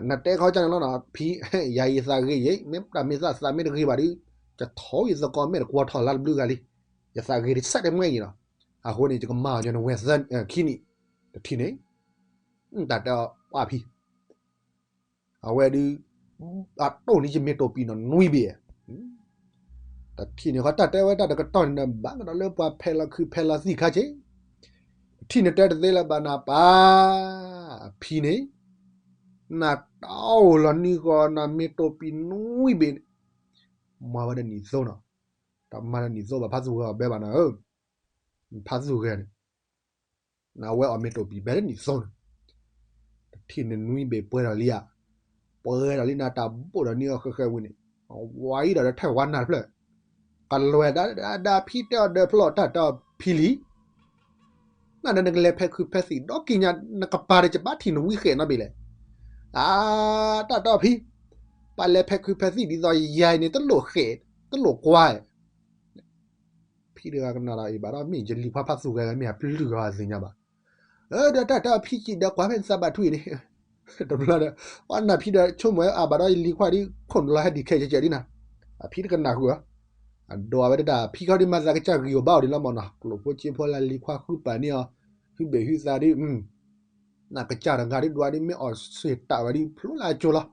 နတဲခီကန့ၣ်လီၤနီၤ, ဖံ, ယၤယသးဂ့ၤယဲ, မ့ၢ်တၢ်မ့ၢ်သးသးမ့ၢ်တဂ့ၤဘၣ်ဒီး, ယထီၣ်ယသကိးမဲာ်တကွီၤထီၣ်လါတဘျုးဂၤလံ, ယသးဂ့ၤတဆၢတမှဲအံၤလီၤ. အဃိန့ၣ် ယကမၤအီၤယနဝဲသၢ, ခံနံၣ်, တထံၣ်န့ၣ်, တၢ်တဲအီၤပှၢ်ဖံ အဝဲဒုး, အတိၢ်န့ၣ်ယမ့ၢ်တိာ်ပံၤနီၣ်နွံဘ့ၣ်, တထံၣ်န့ၣ်ဃီတၢ်တဲဝဲတၢ်တကတီၢ်န့ၣ် နဘၣ်ကဒီးလၢပှၤဖဲးလီၤခုးဖဲးလီၤသံၣ်ခါက့, တထံၣ်န့ၣ်တဲတသ့လၢၤဘၣ်နၤပၢ်, အဖံန့ၣ်, နတၢ်အိၣ်လီၤနံၤဃီ နမ့ၢ်တိာ်ပံၤနွံဘ့ၣ်န့ၣ်, မၤဝဲဒီးနံၣ်သိနီၤ, တမၤဒီးနံၣ်သိဘၣ် ဖါသူၣ်ဂဲၤအီၤဘဲဘၣ်နၤဧၢ, ဖါသူၣ်ဂဲၤန့ၣ် နဝဲအီၣ်မ့ၢ်တိာ်ပံၤဘဲလၢနံၣ်သိန့ၣ်, တထံၣ်န့ၣ်နွံဘ့ၣ်ပှဲၤဒီးလံဧါ, ပှဲၤဒီးလံနၤ တၢ်ဘိၣ်ဒီးန့ၢ်အီၤဃဲးဃဲးဝံၤန့ၣ်, ဝံၤဒီးတထဲၣ်ဝါနၢ်တဖျၢၣ်, ကလွဲၢ်ဒၣ်ဒၣ်ဖံတဲအီၤဒီးဖျီၣ်တၢ်တီဖံလံ, နနကလဲၤဖဲးခုးဖဲးသံၣ်ဒီကံညါ နကပၤဒီးကဘၣ်ထံၣ်နဝံဃဲးနီတဘ့ၣ်လဲၣ်, အါ, တၢ်တီဖံ, ပလဲၤဖဲးခုးဖဲးသံၣ်ဒ်သိးယၤအံၤန့ၣ် တလိၣ်ဃဲး, တလိၣ်ကွၢ် ဖံတဂၤကနၣ်ဒီးအံၤဘၣ်ဒီး မ့ၢ်ယလံၤခွါဖါသူၣ်ဂဲၤဂၤ မ့ၢ်အပျုၢ်ဂၤအသ့ၣ်ညါဘၣ်, ဒီးတၢ်တီဖံစံးဒီးကွၢ်ဖဲနသးဘၣ်ထွံၣ်န့ၣ်, တဘျီဒီး, ပှၤနၢ်ဖံဒီးဆိကမိၣ်ဝဲအါဘၣ်ဒီးယလံၤခွါဒီး ခိၣ်နလီၤဟဲဒံးခဲကဲကဲဒ်နၤ, အဖံတကနၣ်ဃုာ်, အဒိးဝဲဒၣ် ဖံခီဒ်မၤသးကစၢ်ဂံၢ်အိၣ်ဘါအိၣ်ဒ်လီၤမၢ်နီၤ, ကျိၣ်ဖိစ့ဖိလၢလံၤခွါဃုပာ်န့ၢ်အီၤ, ဟုဘ့ၣ်ဟုသးဒ် နကစၢ်တဂၤဒ်ဒွးဒ်မ့ၢ်အီၣ်ဆ့ၣ်တၢ်ဝဲဒ်ဖျိလၢအကၠိလီၤ,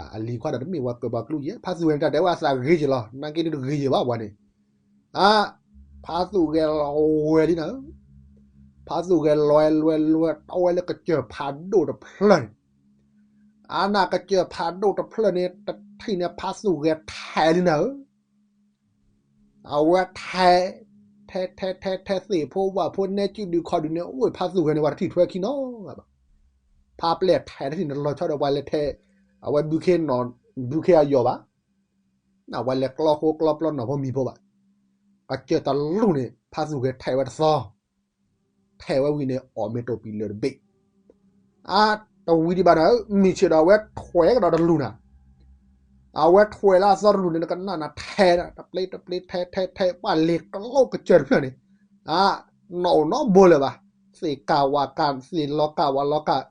အလံၤခွါဒီးတမ့ၢ်ပှၤကၢၢ်ပှၤကျူယဲၢ်, ဖါသူၣ်ဂဲၤန့ၣ်တၢ်တဲဝဲအသးဂ့ၤက့ၤလီၤ, နာ်က့ဒ်တဂ့ၤယဲၢ်ဘၣ်ပှၤန့ၣ်, အါ, ဖါသူၣ်ဂဲၤလီၤဝဲလံနၤ, ဖါသူၣ်ဂဲၤလီၤဝဲလွဲလွဲ တီဝဲလၢကစၢၢ်ဖးဒိၣ်တဖျၢၣ်န့ၣ်, အါနၤကစၢၢ်ဖးဒိၣ်တဖျၢၣ်န့ၣ် တထံၣ်န့ၣ် ဖါသူၣ်ဂဲၤထဲးလံနၤဧၢ အဝဲထဲး, ထဲးထဲးထဲးထဲးသ့ၣ်ဖိဝၣ်ဖိနဲကၠုၣ်ဒုးခီၣ်ဒုးန့ၣ် အိၣ်ဖါသူၣ်ဂဲၤန့ၣ် ပှၤတထံၣ်ထွဲခံနီဘၣ်, ဖါပျဲၢ်ထဲးတထံၣ်န့ၣ် လီၤဆီဒီးပှၤလဲၤထဲး, အဝဲဘုခ့နီၣ်, ဘုခ့အယီၢ်ဘၣ်, နဝဲလဲၤကျီဃိကျီပျီနီၢ်ဖိမံၤဖိဘၣ်, ကစၢၢ်တလူၢ်န့ၣ် ဖါသူၣ်ဂဲၤထဲးဝဲတသီ ထဲးဝဲဝံၤန့ၣ် အီၣ်မ့ၢ်တိာ်ပံာ်လၢာ်တဘ့ၣ်, အါ, တဝံၤဒံးဘၣ်နၤ, မုၢ်ဆ့ၣ်ဒီးအဝဲထွဲကဒီးတလူၢ်နၤ, အဝဲထွဲလၢအသီတလူၢ်န့ၣ် နကနၣ်နၤထဲး, တပျ့တပျ့ထဲးထဲးထဲး ပှၤလ့ၤကျိကစၢၢ်တဖျၢၣ်န့ၣ်, အါ, နီၢ်အိၣ်နီတဘိလၢၤဘၣ်, သ့ၣ်ကၢ်ဝၣ်ကၢ် သ့ၣ်လီၤကၢ်ဝၣ်လီၤကၢ်,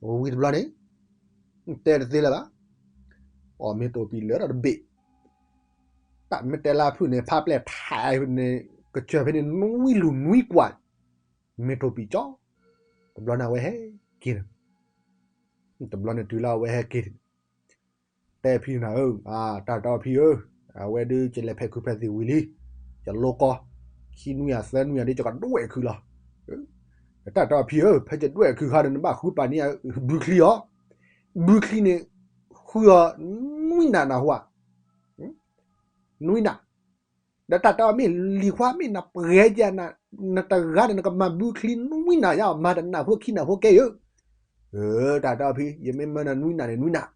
ဝံၤတဘျီန့ၣ်, တဲတသ့လၢၤဘၣ်, အီၣ်မ့ၢ်တိာ်ပံာ်လၢာ်ဒီးတဘ့ၣ် တၢ်မ့ၢ်တဲလၢအဖုၣ်န့ၣ် ဖါပျဲၢ်ထဲးန့ၣ် ကစၢၢ်ဖဲန့ၣ် နွံလူၢ်နွံကွၢ်, မ့ၢ်တိာ်ပံာ်ကၠီ, တဘျီန့ၣ်အဝဲဟဲက့ၤန့ၣ်, တဘျီန့ၣ်တုၤလၢအဝဲဟဲက့ၤန့ၣ်, တဲဖံန့ၣ်ဧၢ, တၢ်တၢ်အီၣ်ဖံဧၢ, အဝဲဒုးကလဲၤဖဲးခုးဖဲးသံးဝံၤလံ, ယလိကီ, ခံနွံယၤသၢနွံယၤဒ်ယကဒွဲၣ်ခုးလီၤ. တၢ်တၢ်အီၣ်ဖံဧၢ, ဖဲယဒွဲၣ်ခုးခါဒီး နဘၣ်ဃုပာ်န့ၢ်ယဘုချံအီၤ, ဘုချံန့ၣ် ဃုအီၤ နွံနးနဟူဧါ, နွံနး, ဒီးတၢ်တၢ်အီၣ်မ့ၢ်လံၤခွါမ့ၢ်နပှဲၤကဲ, နတဂၤန့ၣ် နကမၤဘုချံနွံနးယါ, မၤတနးဖိခံနးဖိကဲဧၢ, တၢ်တၢ်အီၣ်ဖံ, ယမ့ၢ်မၢနၤနွံနးန့ၣ်နွံနး,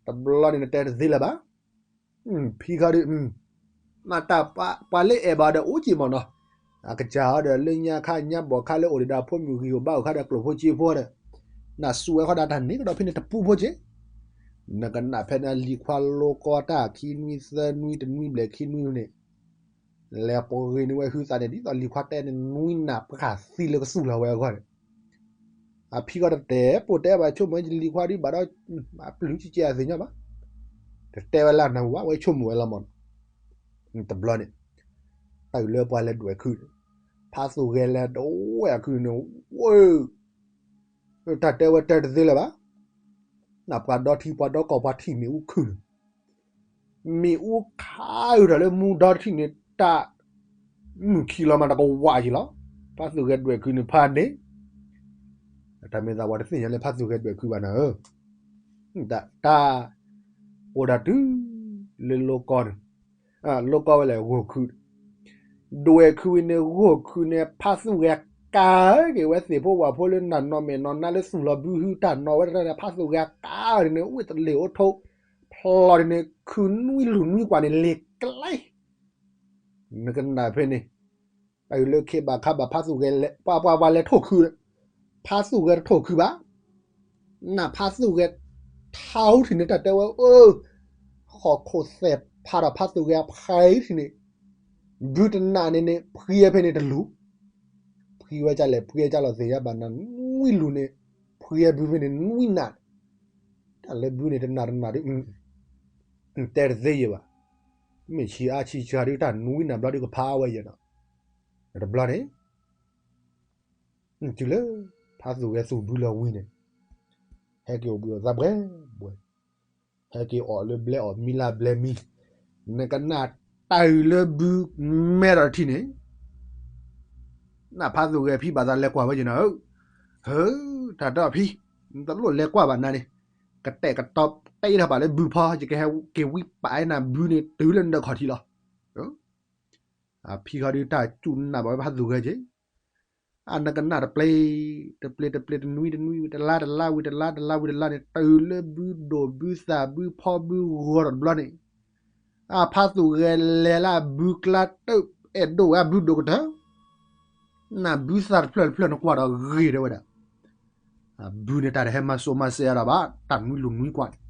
တဘျီန့ၣ်နတဲတသ့လၢၤဘၣ်, ဖံခီဒုး, မ့ၢ်တၢ်ပှၤလၢအဲၣ်ဘၣ်ဒီးအိၣ်က့ၤမ့ၢ်နီၤ, အကစၢ်အီၤဒီးလၢညါခါညါဘီၣ်ခါလၢအိၣ်ဒံးဒီးဖိမုၣ်ဂံၢ်အိၣ်ဘါအိၣ်ခါဒီးကျိာ်ဖိစ့ဖိဒီး, နစူးဝဲဃီဒီးတၢ်န့ၣ်ကဒီးဖဲန့ၣ် တပူဖိက့ၤ, နကနၣ်ဖဲန့ၣ်လံၤခွါလိကီတၢ်ခံနွံသၢနွံတနွံဘျဲၣ်ခံနွံန့ၣ်, လဲၤပှ့ၤန့ၢ်ဝဲဟုသးန့ၣ် ဒ်သိးလံၤခွါတဲန့ၣ် နွံနးပှၢ်သံလၢကသူၣ်လီၤဝဲအဂီၢ်န့ၣ်, အဖံဃီတတဲပိာ်တဲဘၣ်ဆိကမိၣ် ယလံၤခွါဒုးဘၣ်ဒီး, အပျုၢ်ကကဲအသ့ၣ်ညါဘၣ်, တတဲဝဲလၢနၢ်ဟူဘၣ် ဝဲဆိကမိၣ်ဝဲလီၤမ့ၢ်နီၤ, တဘျီန့ၣ်, တၢ်အုၣ်လၢပှၤလဲၤဒွဲၣ်ခုးန့ၣ်, ဖးသူၣ်ဂဲၤလဲၤဒွဲၣ်ခုးန့ၣ်, ဝဲ, တၢ်တဲဝဲတဲတသ့လၢၤဘၣ်, နပှၤဒီထံပှၤဒီကီၢ်ပှၤထံၣ်မ့ၣ်အူခုၣ်န့ၣ် မ့ၣ်အူခးအုးထီၣ်လၢမူဒီထံၣ်န့ၣ် တၢ်မုၢ်ခံလီၤမးတကဝးယံၤလီၤ. ဖးသူၣ်ဂဲၤဒွဲၣ်ခုးန့ၣ်ဖးန့ၣ်, တၢ်မ့ၢ်သးပှၤတသ့ၣ်ညါလၢဖးသူၣ်ဂဲၤဒွဲၣ်ခုးဘၣ်နၤဧၢ, တၢ်အိၣ်ဒၣ်တုၤလၢလိကီန့ၣ်, လိကီဝဲလဲၣ်ဂီၢ်ခုး ဒွဲၣ်ခုးဝံၤန့ၣ် ဂီၢ်ခုးန့ၣ် ဖးသူၣ်ဂဲၤကၤက့ၤဝဲသ့ၣ်ဖိဝၣ်ဖိလၢနၢ်နီၢ်မဲာ်နီၢ်နါလၢသူၣ်လီၤဘုဟုတၢ်နီၢ်ဝဲတဖၣ်န့ၣ် ဖးသူၣ်ဂဲၤကၤန့ၣ် ဝ့ၢ်တလ့ၢ်အိၣ်ထိး ဖျီၣ်န့ၣ် ခုးနွံလူၢ်နွံကွၢ်န့ၣ် လ့ၤကျဲ နကနၣ်ဖဲန့ၣ်, တၢ်အုၣ်လၢခ့ဘၣ်ခါဘၣ် ဖးသူၣ်ဂဲၤလဲၤ ပှၤပှၤပှၤလဲၤထိၣ်ခုး, ဖးသူၣ်ဂဲၤတထိၣ်ခုးဘၣ်, နဖးသူၣ်ဂဲၤထါအူထံၣ်န့ၣ် တၢ်တဲဝဲအၢ, ဟီၣ်ခိၣ်သဲးဖးထီၣ်ဖးသူၣ်ဂဲၤဖးအူထံၣ်န့ၣ်, ဘုတနးန့ၣ်န့ၣ် ဖှံဝဲဖဲန့ၣ်တလူၢ်, ဖှံဝဲကလဲၣ် ဖှံဝဲကလီၤသ့ၣ်ညါဘၣ်နၤ နွံလူၢ်န့ၣ်, ဖှံဝဲဘုဖဲန့ၣ်နွံနး, တၢ်လၢဘုန့ၣ်တနးတနးဒုး တဲတသ့ယဲၢ်ဘၣ်, မ့ၢ်ဆံးအါဆံးစှၤဒုး တၢ်နွံနးဘျီဒုးကဖးဝဲယဲၢ်နီၤ, တဘျီန့ၣ် တုၤလၢ ဖးသူၣ်ဂဲၤသူၣ်ဘုလီၤဝံၤန့ၣ်, ဟဲက့ၤအိၣ်ဘှံးအိၣ်သါဘှဲဘှဲ, ဟဲက့ၤအီၣ်လၢဘျဲအီၣ်မံလၢဘျဲမံ, နကနၣ်တၢ်အုၣ်လၢဘုမဲဒီးတထံၣ်န့ၣ်, နဖးသူၣ်ဂဲၤဖံဘၣ်သးလဲၤကွၢ်ဝဲယဲၢ်နီၤဧၢ, ဟၢ, တၢ်တၢ်ဖံ, နတလိၣ်လဲၤကွၢ်ဘၣ်နၤန့ၣ်, ကတဲာ်ကတီၤတဲထီၣ်ပာ်လၢဘုဖီ ယကဟဲက့ၤဝံပာ်နၤဘုန့ၣ်တုၤလၢနဒၢးခီၣ်ထံးလီၤ. အဖံခီဒုးတၢ်စူၢ်နာ်ဘၣ်ဝဲဖးသူၣ်ဂဲၤက့ၤ, အနကနၣ်တပျ့ၤ, တပျ့ၤတပျ့ၤတနွံတနွံဝံၤတလါတလါဝံၤတလါတလါဝံၤတလါန့ၣ် တုၤလၢဘုဒိၣ်ဘုသၣ်ဘုဖီဘုဂီၤဒီးတဘျီန့ၣ်, အဖးသူၣ်ဂဲၤလဲၤလၢအဘုကျါတၢၢ်အဲၣ်ဒိၣ်ဝဲအဘုဒိၣ်ကတၢၢ်, နဘုသၣ်တဖျၢၣ်တဖျၢၣ်နကွၢ်ဒီးဂ့ၤတဲဝဲဒၣ် ဘုန့ၣ်တၢ်တဟဲမၤစိၤမၤစဲးအါဒီးဘၣ် တၢ်နွံလူၢ်နွံကွၢ်န့ၣ်,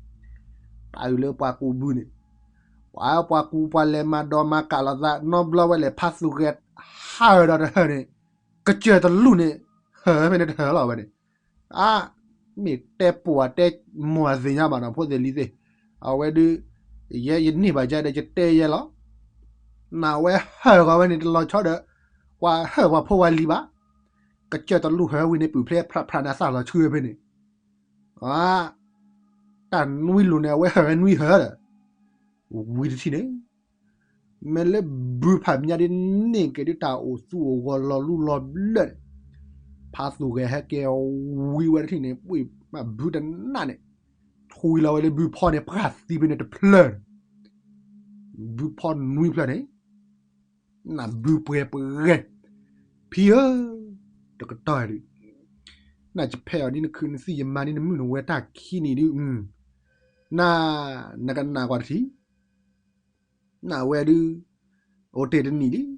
တၢ်အုၣ်လၢပှၤကူးဘုန့ၣ်, ပှၤပှၤကူးပှၤလဲၤမၤဒီးမၤကးလိာ်သးနီတဘျီဝဲလဲၣ် ဖးသူၣ်ဂဲၤဟးဒီးတဟၢန့ၣ်, ကစၢၢ်တလူၢ်န့ၣ်, ဟၢဖဲန့ၣ်တဟၢလီၤဝဲန့ၣ်, အါ, မ့ၢ်တဲပိာ်အတဲမိၢ်အသ့ၣ်ညါဘၣ်နီၤ ဖိသ့ၣ်လံၤသ့ၣ်, အဝဲဒုး, ယဲယန့ၢ်ဘၣ်ယဲဒီးယတဲယဲလီၤ နဝဲဟၢၣ်ဂီၤဝဲန့ၣ်တလီၤဆီဒီး, ပှၤဟၢၣ်ပှၤဖိဝဲလံၤဘၣ်, ကစၢၢ်တလူၢ်ဟၢဝံၤန့ၣ် ပုၢ်ဖျဲးဖြးဖြးန့ၣ်အသၣ်လီၤဆှၢဖဲန့ၣ်, တၢ်နွံလူၢ်န့ၣ် အဝဲဟၢၣ်ဝဲနွံဟၢၣ်ဒီး, ဝံၤတထံၣ်န့ၣ်, မ့ၢ်လၢဘုဖးမံၤဒ်န့ၣ်က့ၤဒုးတၢ်အိၣ်သူၣ်အိၣ်ဂီၤလီၤလူလီၤဘျၢၣ်န့ၣ်, ဖးသူၣ်ဂဲၤဟဲက့ၤဝံၤဝဲတထံၣ်န့ၣ် ပှ့ၤမးဘုတနးန့ၣ်, ထွံလီၤဝဲလၢဘုဖီန့ၣ် ပှၢ်သံဖဲန့ၣ်တဖျၢၣ်န့ၣ် ဘုဖီနွံဖျၢၣ်န့ၣ်, နဘုပှဲၤပဂဲၤ, ဖံဧၢ, တကတီၢ်ဒုး, နယဖဲးအီၤဒ်နခုးနသံၣ်ယမၤဒ်နမုၢ်နဝဲတၢ်ခံနံၣ်ဒုး, န, နကနၣ်ကွၢ်တထံၣ်, နဝဲဒုး, အိၣ်တ့ၢ်တနံၣ်ဒံး,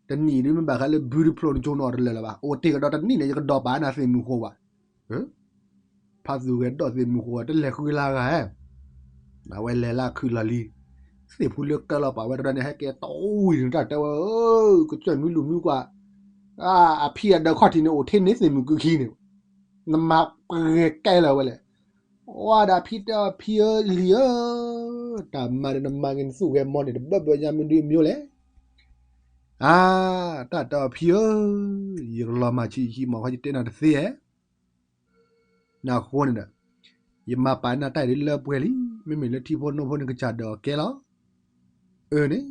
တနံၣ်ဒုးမ့ၢ်ဘၣ်ဃးလၢဘုတဖျိးန့ၣ် ကၠိနအီၤတလၢာ်လၢၤဘၣ်, အိၣ်တ့ၢ်ကဒီးတနံၣ်န့ၣ် ယကဒီးပာ်နၤသ့ၣ်မုၢ်ဃိဘၣ် ဖးသူၣ်ဂဲၤဒီးသ့ၣ်မုၢ်ဃိတလဲၤဃုလၢဂၤဧၢ, အဝဲလဲၤလၢခုးလီၤလံၤ, သ့ၣ်ဖူလၢကၢလီၤပာ်ဝဲတဒီးန့ၣ် ဟဲက့ၤတီဝံၤန့ၣ် တၢ်တဲဝဲ, ကစၢၢ်နွံလူၢ်နွံကွၢ်, အဖံအဒၢးခီၣ်ထံးန့ၣ် အိၣ်ထဲန့ၣ်သ့ၣ်မုၢ်ကုခံန့ၣ်, နမၤပှဲၤကဲလၢၤဝဲလဲၣ်, ဝဲဒၣ်ဖံတဲအီၤဖံဧၢလံၤဧၢ, တၢ်မၤဒီးနမၤက့ၤနသူၣ်ဂဲၤမီန့ၣ် တဘၢဘၢညါမနုၤမံၤလဲၣ် အါ, တၢ်တဲအီၤဖံဧၢ, ယကလီၤမၢ်ဆံးဆံးမး ခီယတဲနၤတသ့ဧါ. နအဃိန့ၣ်ဒီး ယမၤပာ်နၤတၢ်အံၤဒ်လၢပှဲၤလံ, မ့မ့ၢ်လၢထံဖိနိဖိန့ၣ် ကစၢ်ဒၢးအီၤကဲလီၤ. အၢန့ၣ်,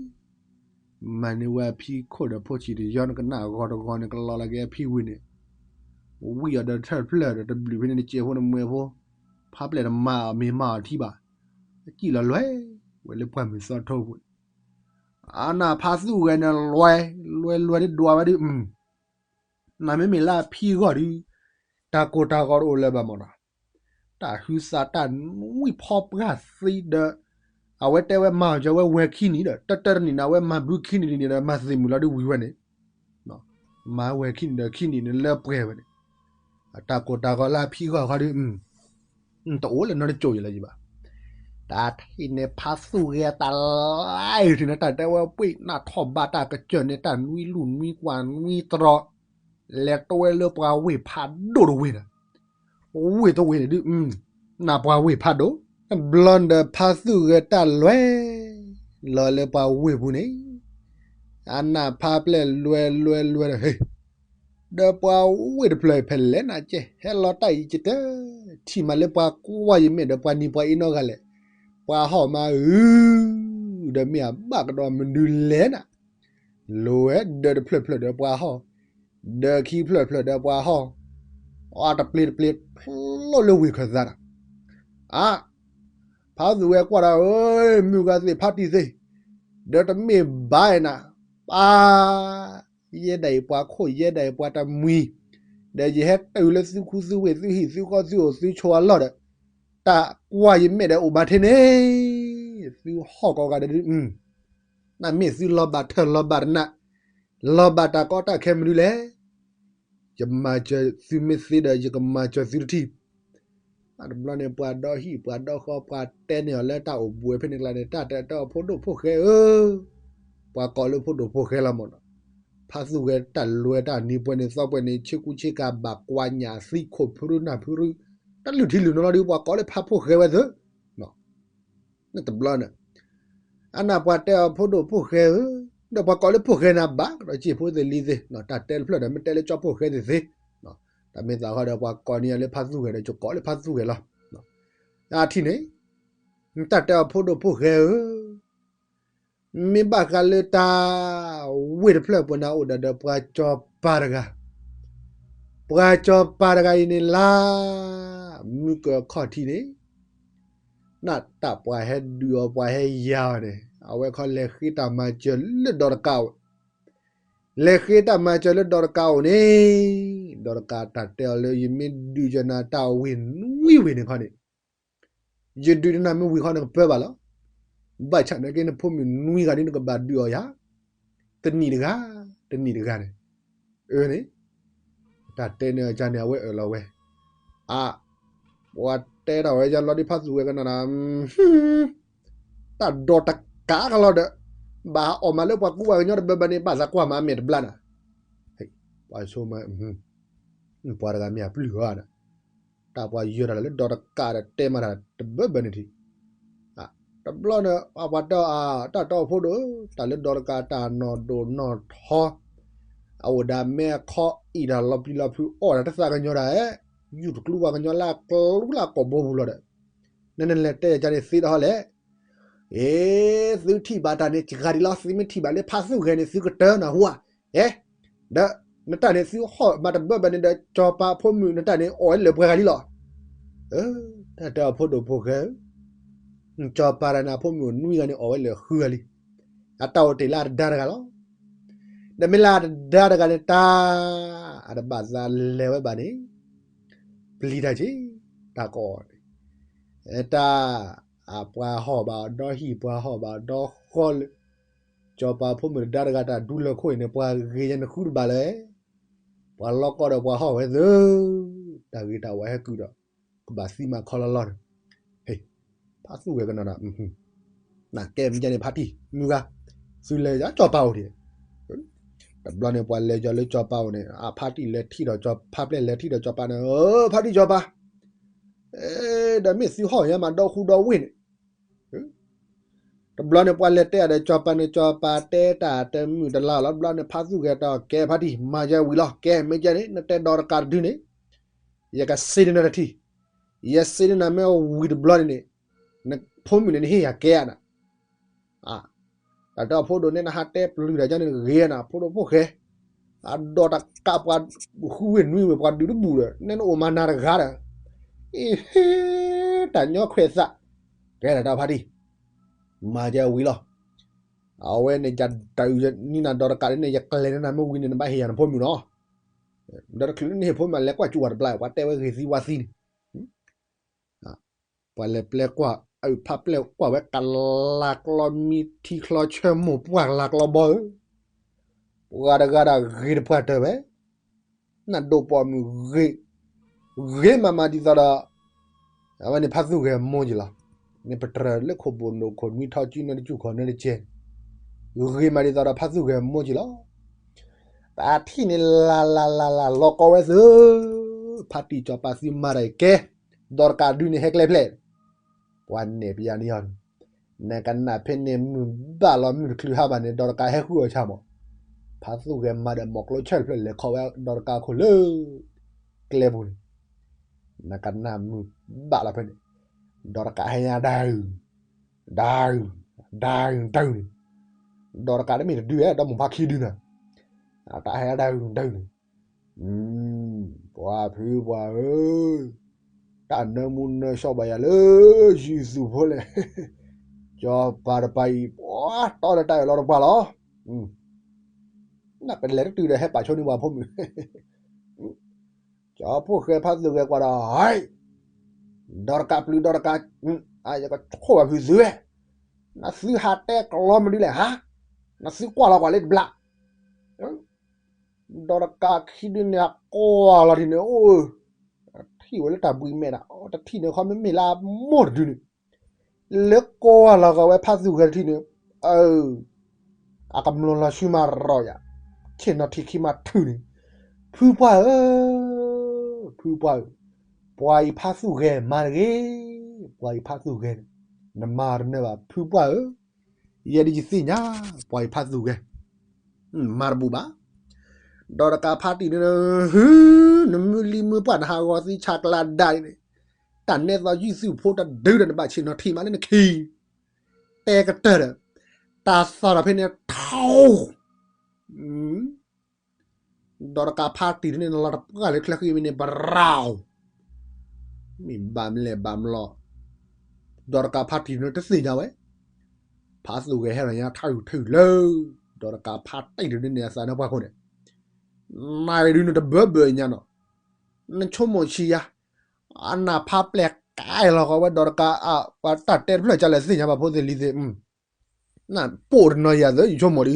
မၤန့ၢ်ဝဲအဖံခိၣ်ဒီးဖိဆံးတယီ နကနၣ်အဂီၤတဂီၤန့ၣ် ကလီၤလၢက့အဖံဝံၤန့ၣ်, ဝံၣ်အီၤဒီးတဖျၢၣ်တဖျၢၣ်ဒီး တဘျုးဖဲန့ၣ် နစဲးဖိနမှဲဖိ, ဖါပျဲၢ်တမၤအီၤမ့ၢ်မၤအီၤထံဘၣ်, ကံၣ်လီၤလွဲၢ်ဝဲလၢပှၢ်မုၢ်သီထိပူၤန့ၣ်, အနၢ်ဖါသူၣ်ဂဲၤန့ၣ် လွဲၢ်လွဲၢ်လွဲၢ်ဒ်ဒွးဝဲဒ် နမ့မ့ၢ်လၢအဖံဂီၢ်ဒီး တၢ်ကိၢ်တၢ်ဂီၤတအိၣ်လၢၤဘၣ်မးနီၤ, တၢ်ဟုသးတၢ်နွံဖီပှၢ်သံဒီး အဝဲတဲဝဲမၤအီၤကၢဝဲဝဲၤခံနံၤဒီး တၢ်တၢ်တနံၤန့ၣ် အဝဲမၤဘုခံနံၤတနံၤဒီး မၤသ့ၣ်မုၢ်လီၤဒ်ဝံၤဝဲန့ၣ်, မၤဝဲၤခံနံၤဒီးခံနံၤန့ၣ်လၢပှဲၤဝဲန့ၣ်, အတၢ်ကိၢ်တၢ်ဂီၤလၢအဖံဂီၢ်ခီဒီး တအိၣ်လၢၤနီတစိၤယလၢၤဘၣ်. တၢ်ထံၣ်န့ၣ်ဖါသူၣ်ဂဲၤတၢ်လၢအံၤထံၣ်န့ၣ် တၢ်တဲဝဲပှ့ၤနၢ်ထီၣ်ဘးတၢ်ကစၢၢ်န့ၣ် တၢ်နွံလူၢ်နွံကွၢ်နွံတြီၤ, လဲၤတဝဲလၢပှၤဝ့ၢ်ဖးဒိၣ်တဝ့ၢ်ဒီး, ဝ့ၢ်တဝ့ၢ်န့ၣ်ဒ် နပှၤဝ့ၢ်ဖးဒိၣ်, တဘျီန့ၣ်ဒီးဖါသူၣ်ဂဲၤတၢ်လွဲၢ်လီၤလၢပှၤဝ့ၢ်ပူၤန့ၣ်, အနၢ်ဖါပျဲၢ်လွဲၢ်လွဲၢ်လွဲၢ်ဒီး ဟ့ၣ် ဒီးပှၤဝ့ၢ်တဖျၢၣ်ဖဲလဲၣ်နၤကဲ ဟဲလီၤတၢ်အံၤကတၢၢ်, ထံၣ်မးလၢပှၤကွၢ်ယမဲာ်ဒီးပှၤနံၤပှၤအ့နီၢ်ဂၤလဲၣ်, ပှၤဟီၣ်မးဧၢ, ဒီးမ့ၢ်အဘၣ်ကဒီးမနုၤလဲၣ်နၤ, လိၤဝဲဒီးတဖျၢၣ်ဖျၢၣ်ဒီးပှၤဟီၣ်, ဒီးခံဖျၢၣ်ဖျၢၣ်ဒီးပှၤဟီၣ်, အတပျ့ၤတပျ့ၤဖျိလၢဝ့ၢ်ခၢၣ်သးဒီး, အါ ဖါသူၣ်ဝဲကွၢ်ဒီး ဧၢ မုၢ်ဂၤသ့ၣ်ဖါတံၢ်သ့ၣ်, ဒီးတမ့ၢ်ဘၣ်နၤ, ပၢ်, ယဲဒၣ်အံၤပှၤခိၣ် ယဲဒၣ်အံၤပှၤတမှံၤ, ဒီးယဟဲတုၤလၢသုခူသုဝ့ၢ် သုဟံၣ်သုဃီ သုအိၣ်သုဆိးအလီၢ်ဒီး, တၢ်ကွၢ်ယမဲာ်ဒီးအိၣ်မးထဲန့ၣ်, သုဟီၣ်ကိးဂၤဒဲးဒ် နမ့ၢ်သုလီၤဘၣ်ထၢၣ်လီၤဘၣ်တနး, လီၤဘၣ်တၢ်ကီတၢ်ခဲမနုၤလဲၣ်. ယမၤစၢၤသုမ့ၢ်သ့ဒီး ယကမၤစၢၤသုတထံၣ်. တဘျီန့ၣ် ပှၤဒီဟံၣ်ပှၤဒီဃီ ပှၤတဲန့ၢ်အီၤလၢတၢ်အိၣ်ဘှံးဖဲန့ၣ်ကျါန့ၣ် တၢ်တဲအီၤ ဖိဒိၣ်ဖိၣ်ဃဲဧၢ, ပှၤကိးလၢဖိဒိၣ်ဖိၣ်ဃဲလီၤမးနီၤ. ဖါသူၣ်ဂဲၤတၢ်လွဲၢ်တၢ်နံၤပှဲၤန့ၣ်သီပှဲၤန့ၣ် ဆ့ကူဆ့ကၤဘၣ်ကွၢ်ညၣ်သံခိၣ်ဖုရူနၢ်ဖုရူ, တၢ်လုၢ်ထံလုၢ်နီၤလီၤဒီး ပှၤကိးလၢဖါဖိၣ်ဃဲဝဲသ့ၣ် န့ၣ်တဘျီန့ၣ်, အနၢ်ပှၤတဲအီၤဖိဒိၣ်ဖိၣ်ဃဲဧၢ, ဒီးပှၤကိးလၢဖိၣ်ဃဲနၤဘၣ် ဒီးစံၣ်ဖိသ့ၣ်လံၤသ့ၣ်, တၢ်တဲတဖျၢၣ်ဒီး မ့ၢ်တဲလၢကၠီဖိၣ်ဃဲသ့ၣ်သ့, တၢ်မ့ၢ်သးဃီဒီး ပှၤကိးန့ၢ်ယၤလၢဖါသူၣ်ဂဲၤဒီး ယကိးလၢဖါသူၣ်ဂဲၤလီၤ. အထံၣ်န့ၣ်, တၢ်တဲအီၤဖိဒိၣ်ဖိၣ်ဃဲဧၢ, မ့ၢ်ဘၣ်ဃးလၢတၢ်ဝ့ၢ်တဖျၢၣ်ပှၤနၤအိၣ်ဒၣ်ဒီးပှၤစီၤပၤတဂၤ, ပှၤစီၤပၤတဂၤအံၤန့ၣ်လၢ မုၢ်ကခီၣ်ထံးန့ၣ်, နၢ်တၢ်ပှၤဟဲဒုးအီၤပှၤဟဲယၤအီၤန့ၣ် အဝဲခီလဲၤဃ့တၢ်မၤစၢၤလၢဒီးတကးအိၣ်, လဲၤဃ့တၢ်မၤစၢၤလၢဒီးတကးအိၣ်န့ၣ်, ဒီးတကးတၢ်တဲအီၤလၢ ယမ့ၢ်ဒုးယနၤတၢ်ဝ့ၢ်နွံဝ့ၢ်န့ၣ်ခီန့ၣ် ယဒုးနၤမ့ၢ်ဝံၤဃီနကပၢဘၣ်လီၤ. ဘၣ်ဆၣ်နာ်က့နဖိမုၣ်နွံဂၤဒ်နကဘၣ်ဒုးအီၤယၤ, တနံၣ်တဂၤ, တနံၣ်တဂၤန့ၣ်, အၢန့ၣ်, တၢ်တဲန့ၢ်အီၤန့ၣ် အဝဲအၢၣ်လီၤဝဲ, အ, ပှၤတဲထီၣ်ဝဲယၤလီၤဒ်ဖါသူၣ်ဝဲကနၣ်ဒီး တၢ်ဒီးတကးကလီၤဒီး, ဘၣ်အီၣ်မးလၢပှၤကူပှၤကညီတဘၢဘၢန့ၣ် ဘၣ်သးကွၢ်မးအမဲာ်တဘျါနၤ, ပှၤဆိမး, ပှၤတဂၤမ့ၢ်အပျုၢ်အီၤ, တၢ်ပှၤယၢၤတၢ်လၢဒီးတကးဒီးတဲမးတၢ်တဘၢဘၢန့ၣ်ထံး, တဘျီန့ၣ် ပှၤတဲအီၤ တၢ်တီအဖိဒိၣ်ဧၢ, တၢ်လၢဒီးတကးတၢ်နီၢ်ဒိၣ်နီၢ်ထီ, အအိၣ်ဒၣ်မဲအခီအံၣ်တၢ်လီၤပျံၤလီၤဖုး အီၣ်တၢ်တသးကညီၤတၢ်ဧဲ, ယူၢ်တကျူပှၤကညီလၢအကျူလၢအကိာ်ဘိပူၤလီၤဒီး, နနလဲၤတဲယၤန့ၣ်သ့တဟီလဲၣ်. အ့, သုထံၣ်ဘၣ်တၢ်န့ၣ် စှၤဒံးလီၤ, သုမ့ၢ်ထံၣ်ဘၣ်လၢဖါသူၣ်ဂဲၤန့ၣ် သုကတၢၢ်နၢ်ဟူဧါ, အဲ, ဒီးနတၢ်န့ၣ် သုဟီၣ်မးတဘၢဘၢန့ၣ်ဒီး စီၤပၤအဖိမုၣ်နတၢ်န့ၣ် အီၣ်ဝဲလၢပှဲၤဂၤလံလီၤ. အၢ, တၢ်တဲအီၤဖိဒိၣ်ဖိၣ်ဃဲဧၢ, စီၤပၤတဂၤန့ၣ် အဖိမုၣ်နွံဂၤန့ၣ် အီၣ်ဝဲလၢဃုဂၤလံ. အတၢ်အိၣ်တ့ၢ်လၢအတဒါတဂၤလီၤ. ဒီးမ့ၢ်လၢအတဒါတဂၤန့ၣ် တၢ်, အတဘၣ်သးလဲၤဝဲဘၣ်န့ၣ်, ပျံၤတၢ်က့ၤ, တၢ်ကအီၣ်န့ၣ်, တၢ်, အပှၤဟီၣ်ဘၣ်အီၤဒီဟံၣ် ပှၤဟီၣ်ဘၣ်အီၤဒီဃီလၢ စီၤပၤဖိမုၣ်တဒါတဂၤတၢ်ဒူလၢခိၣ်အံၤန့ၣ် ပှၤဂ့ၤယဲန့ၣ်ဃုတဘၣ်လၢၤ, ပှၤလီၤကီဒီးပှၤဟီၣ်ဝဲသ့ၣ်, တၢ်ဂ့ၤတၢ်ဝါဟဲကုာ်ဒီး, ကဘၣ်သံမၤခီလီၤလီၤန့ၣ်, ဟ့ၣ်, ဖါသူၣ်ဂဲၤကနီၤဒီး, နကဲမ့ၢ်ယဲန့ၣ်ဖါတံၢ် မုၢ်ဂၤ, သုလဲၤယၤစီၤပၤအိၣ်ဒံး, တဘျီန့ၣ် ပှၤလဲၤယီၤလၢစီၤပၤအိၣ်န့ၣ် အဖါတံၢ်လဲၤထံၣ်ဒီးစီၤ, ဖါပျဲၢ်လဲၤထံၣ်ဒီးစီၤပၤန့ၣ်, အၢ ဖါတံၢ်စီၤပၤ, ဒီးမ့ၢ်သုဟီၣ်ယဲမးဒီဃူဒီဝ့ၢ်န့ၣ် တဘျီန့ၣ် ပှၤလဲၤတဲအီၤဒီး စီၤပၤန့ၣ် စီၤပၤတဲတၢ်တမုာ်တလၤလီၤ. တဘျီန့ၣ် ဖါသူၣ်ဂဲၤတီၤ ကဲဖါတံၢ် မၤယဲဝံၤလီၤ. ကဲ မ့ၢ်ကဲန့ၣ် နတဲဒီးတကးတဒုန့ၣ် ယကစ့န့ၢ်နၤတထံၣ်, ယစ့န့ၢ်နၤမ့ၢ်ဝံၤတဘျီန့ၣ်န့ၣ် နဖိမုၣ်န့ၣ် နဟ့ၣ်ယၤကဲဧါနၤ. တၢ်တဲအီၤ ဖိဒိၣ်န့ၣ် နဟးတဲပျုၤတၢ်ကန့ၣ် ဂ့ၤနၤ ဖိဒိၣ်ဖိၣ်ဃဲ, အဒီးတကးပှၤဃုဝ့ၢ်နွံဝ့ၢ် ပှၤဒုးတဘူၣ်ဒီး နဲနအိၣ်မၤနၤတဂၤဒီး, အ့ တၢ်ညီခွဲးသး, ကဲဒၣ်တၢ်ဖါတံၢ်, မၤကဲဝံၤလီၤ. အဝဲန့ၣ် ယဒုးနံၤနၤဒီးတကးန့ၣ် ယကျဲၤန့ၢ်နၤမ့ၢ်ဝံၤန့ၣ် နဘၣ်ဟ့ၣ်ယၤနဖိမုၣ်နီၤ. ဒီးတချုးန့ၣ် နဟ့ၣ်ဖိမုၣ် လဲၤကွၢ်ကၠူဝဲတဘျီ ပှၤတဲဝဲဂ့ၤသံဝါသံန့ၣ် ပှၤလဲၤပျဲကွၢ် အဖါပျဲၢ်ကွၢ်ဝဲကလၤကျီမံထံချီဆၢမိၢ်ပှၢ်ကလၤကျီဘီဧၢ, ပှၤတဂၤဒီးဂ့ၤတပှၢ်တၢၢ်ဝဲ, နဒိၣ်ပိာ်မုၣ်ဂ့ၤ, ဂ့ၤမးမးဒ်သိးဒီး အဝဲန့ၣ်ဖါသူၣ်ဂဲၤမိၢ်က့ၤလီၤ. န့ၣ်ပတြၢၤလၢခိၣ်ဘိၣ်နိၣ်ခိၣ်နွံထီၣ်ကၠံနၢတကၠူၢ်ခီၣ်နၢတကဲ, ဂ့ၤမးဒ်သိးဒီးဖါသူၣ်ဂဲၤမိၢ်က့ၤလီၤ. တၢ်ထံၣ်န့ၣ်လၢ်လၢ်လၢ်လၢ်လီၤကီဝဲသု, ဖါတံၢ်စီၤပၤသံမၤတၢ်အံၤကဲ, ဒီးတကးဒုန့ၣ်ဟဲကျဲဖျဲၣ်, ပှၤနဲၣ်ပယၤန့ၣ်အီၤန့ၣ်, နကနၣ်ဖဲန့ၣ်မုၢ်ဘၣ်လီၤမုၢ်တချုးဟါဘၣ်န့ၣ် ဒီးတကးဟဲဃုအီၤဆၣ်မး, ဖါသူၣ်ဂဲၤမၤဒီးမိၢ်ကျိဆၢၣ်တဖျၢၣ်လဲၤခီဝဲဒီးတကးအခိၣ်လၢ ကျဲပူၤန့ၣ်, နကနၣ်မုၢ်ဘၣ်လီၤဖဲန့ၣ်, ဒီးတကးဟဲညါဒၣ် ဒၣ်, ဒၣ်, ဒၣ်န့ၣ်, ဒီးတကးတမ့ၢ်တဒုဧဲ ဒီးမိၢ်ဖါခံဒုန့ၣ်, တၢ်ဟဲဒၣ်ဒၣ်န့ၣ်, ပှၤဖုပှၢ်ဧၢ, တၢ်နၢမူနၢဆှီဘၣ်ယၤလၢ ယုၢ်သူၣ်ဖိလဲၣ်, စီၤပၤတပၤအံၤ ပှၤတီလၢတၢ်အၢၣ်လီၤတပှၢ်လီၤ. နကလဲၤတတုၤဒီးဟဲပာ်ဆိန့ၢ်ပှၤဖိမုၣ် ကၠီဖိၣ်ဃဲဖါသူၣ်ဂဲၤကွၢ်ဒီး, ဒီးတကးပျုၤဒီးတကး, ယကဆိၣ်ဘၣ်ဖုးသုဝဲ, နသုဟးတဲကျီမနုၤလဲၣ်ဟါ, နသုကွၢ်လီၤကွၢ်လၢတဘျီ, ဒီးတကးခံဒုန့ၣ် အကွၢ်လီၤထံၣ်န့ၣ် အိၣ်, ထံၣ်ဝဲလၢတၢ်ဘှံးမဲာ်ဒၣ် တထံၣ်န့ၣ်ခီမ့မ့ၢ်လၢအမိၢ်တဒုန့ၣ် လၢကွၢ်လီၤကီးဝဲဖါသူၣ်ဂဲၤတထံၣ်န့ၣ်, အၢ, အကမျၢၢ်လီၤဆူမၤရီၤယၤ, ဆ့ၣ်နီၤထံခံမၤထုးန့ၣ်, ဖုပှၢ်ဧၢ, ဖုပှၢ်ဧၢ, ပှၤအံၤဖါသူၣ်ဂဲၤမၤတဂ့ၤ, ပှၤအံၤဖါသူၣ်ဂဲၤန့ၣ်, နမၤတနၢၤဘၣ် ဖုပှၢ်ဧၢ, ယဲဒၣ်ယသ့ၣ်ညါ, ပှၤအံၤဖါသူၣ်ဂဲၤ မၤတဘူၣ်ဘၣ်. ဒီးတကးဖါတံၢ်န့ၣ်, နမုၢ်လံမုၢ်ပှၢ်နဟးဂီၤသံဆးကျးဒၣ်န့ၣ်, တၢ်နဲသိးယုၢ်သူၣ်ဖိတဒုဒီးနဘၣ်ဆ့ၣ်နီၤထံမးလၢနခံ, တဲကတၢၢ်ဒီး, တၢ်သီၣ်ထီၣ်ဖဲန့ၣ်ထီ, ဒီးတကးဖါတံၢ်န့ၣ် နလီၤတပှၢ်လၢချၢဃံမ့ၢ်န့ၣ် ဘရၣ် မ့ၢ်ဘၣ်မလဲၣ်ဘၣ်မလီၤ, ဒီးတကးဖါတံၢ်န့ၣ်တသ့ၣ်ညါဝဲ, ဖါသူၣ်ဂဲၤဟဲလီၤညါထါအုၣ်ထၢအုၣ်လၢ, ဒီးတကးဖါတံၢ်တဒုန့ၣ်အသးနၢ်ပှၢ်ခိၣ်န့ၣ်, နၤဒုန့ၣ်တဘၢဘၢညါနီၤ, နဆိကမိၣ်ဆံးယၤ, အနၢ်ဖါပျဲၢ်ကဲလီၤဃီဝဲဒီးတကး, ပှၤတၢ်တဲတဖျၢၣ်ကလဲၣ်သ့ၣ်ညါဘၣ်ဖိသ့ၣ်လံၤသ့ၣ် နပိာ်တနီၤယၤသၢ ယဆိကမိၣ်ဒု,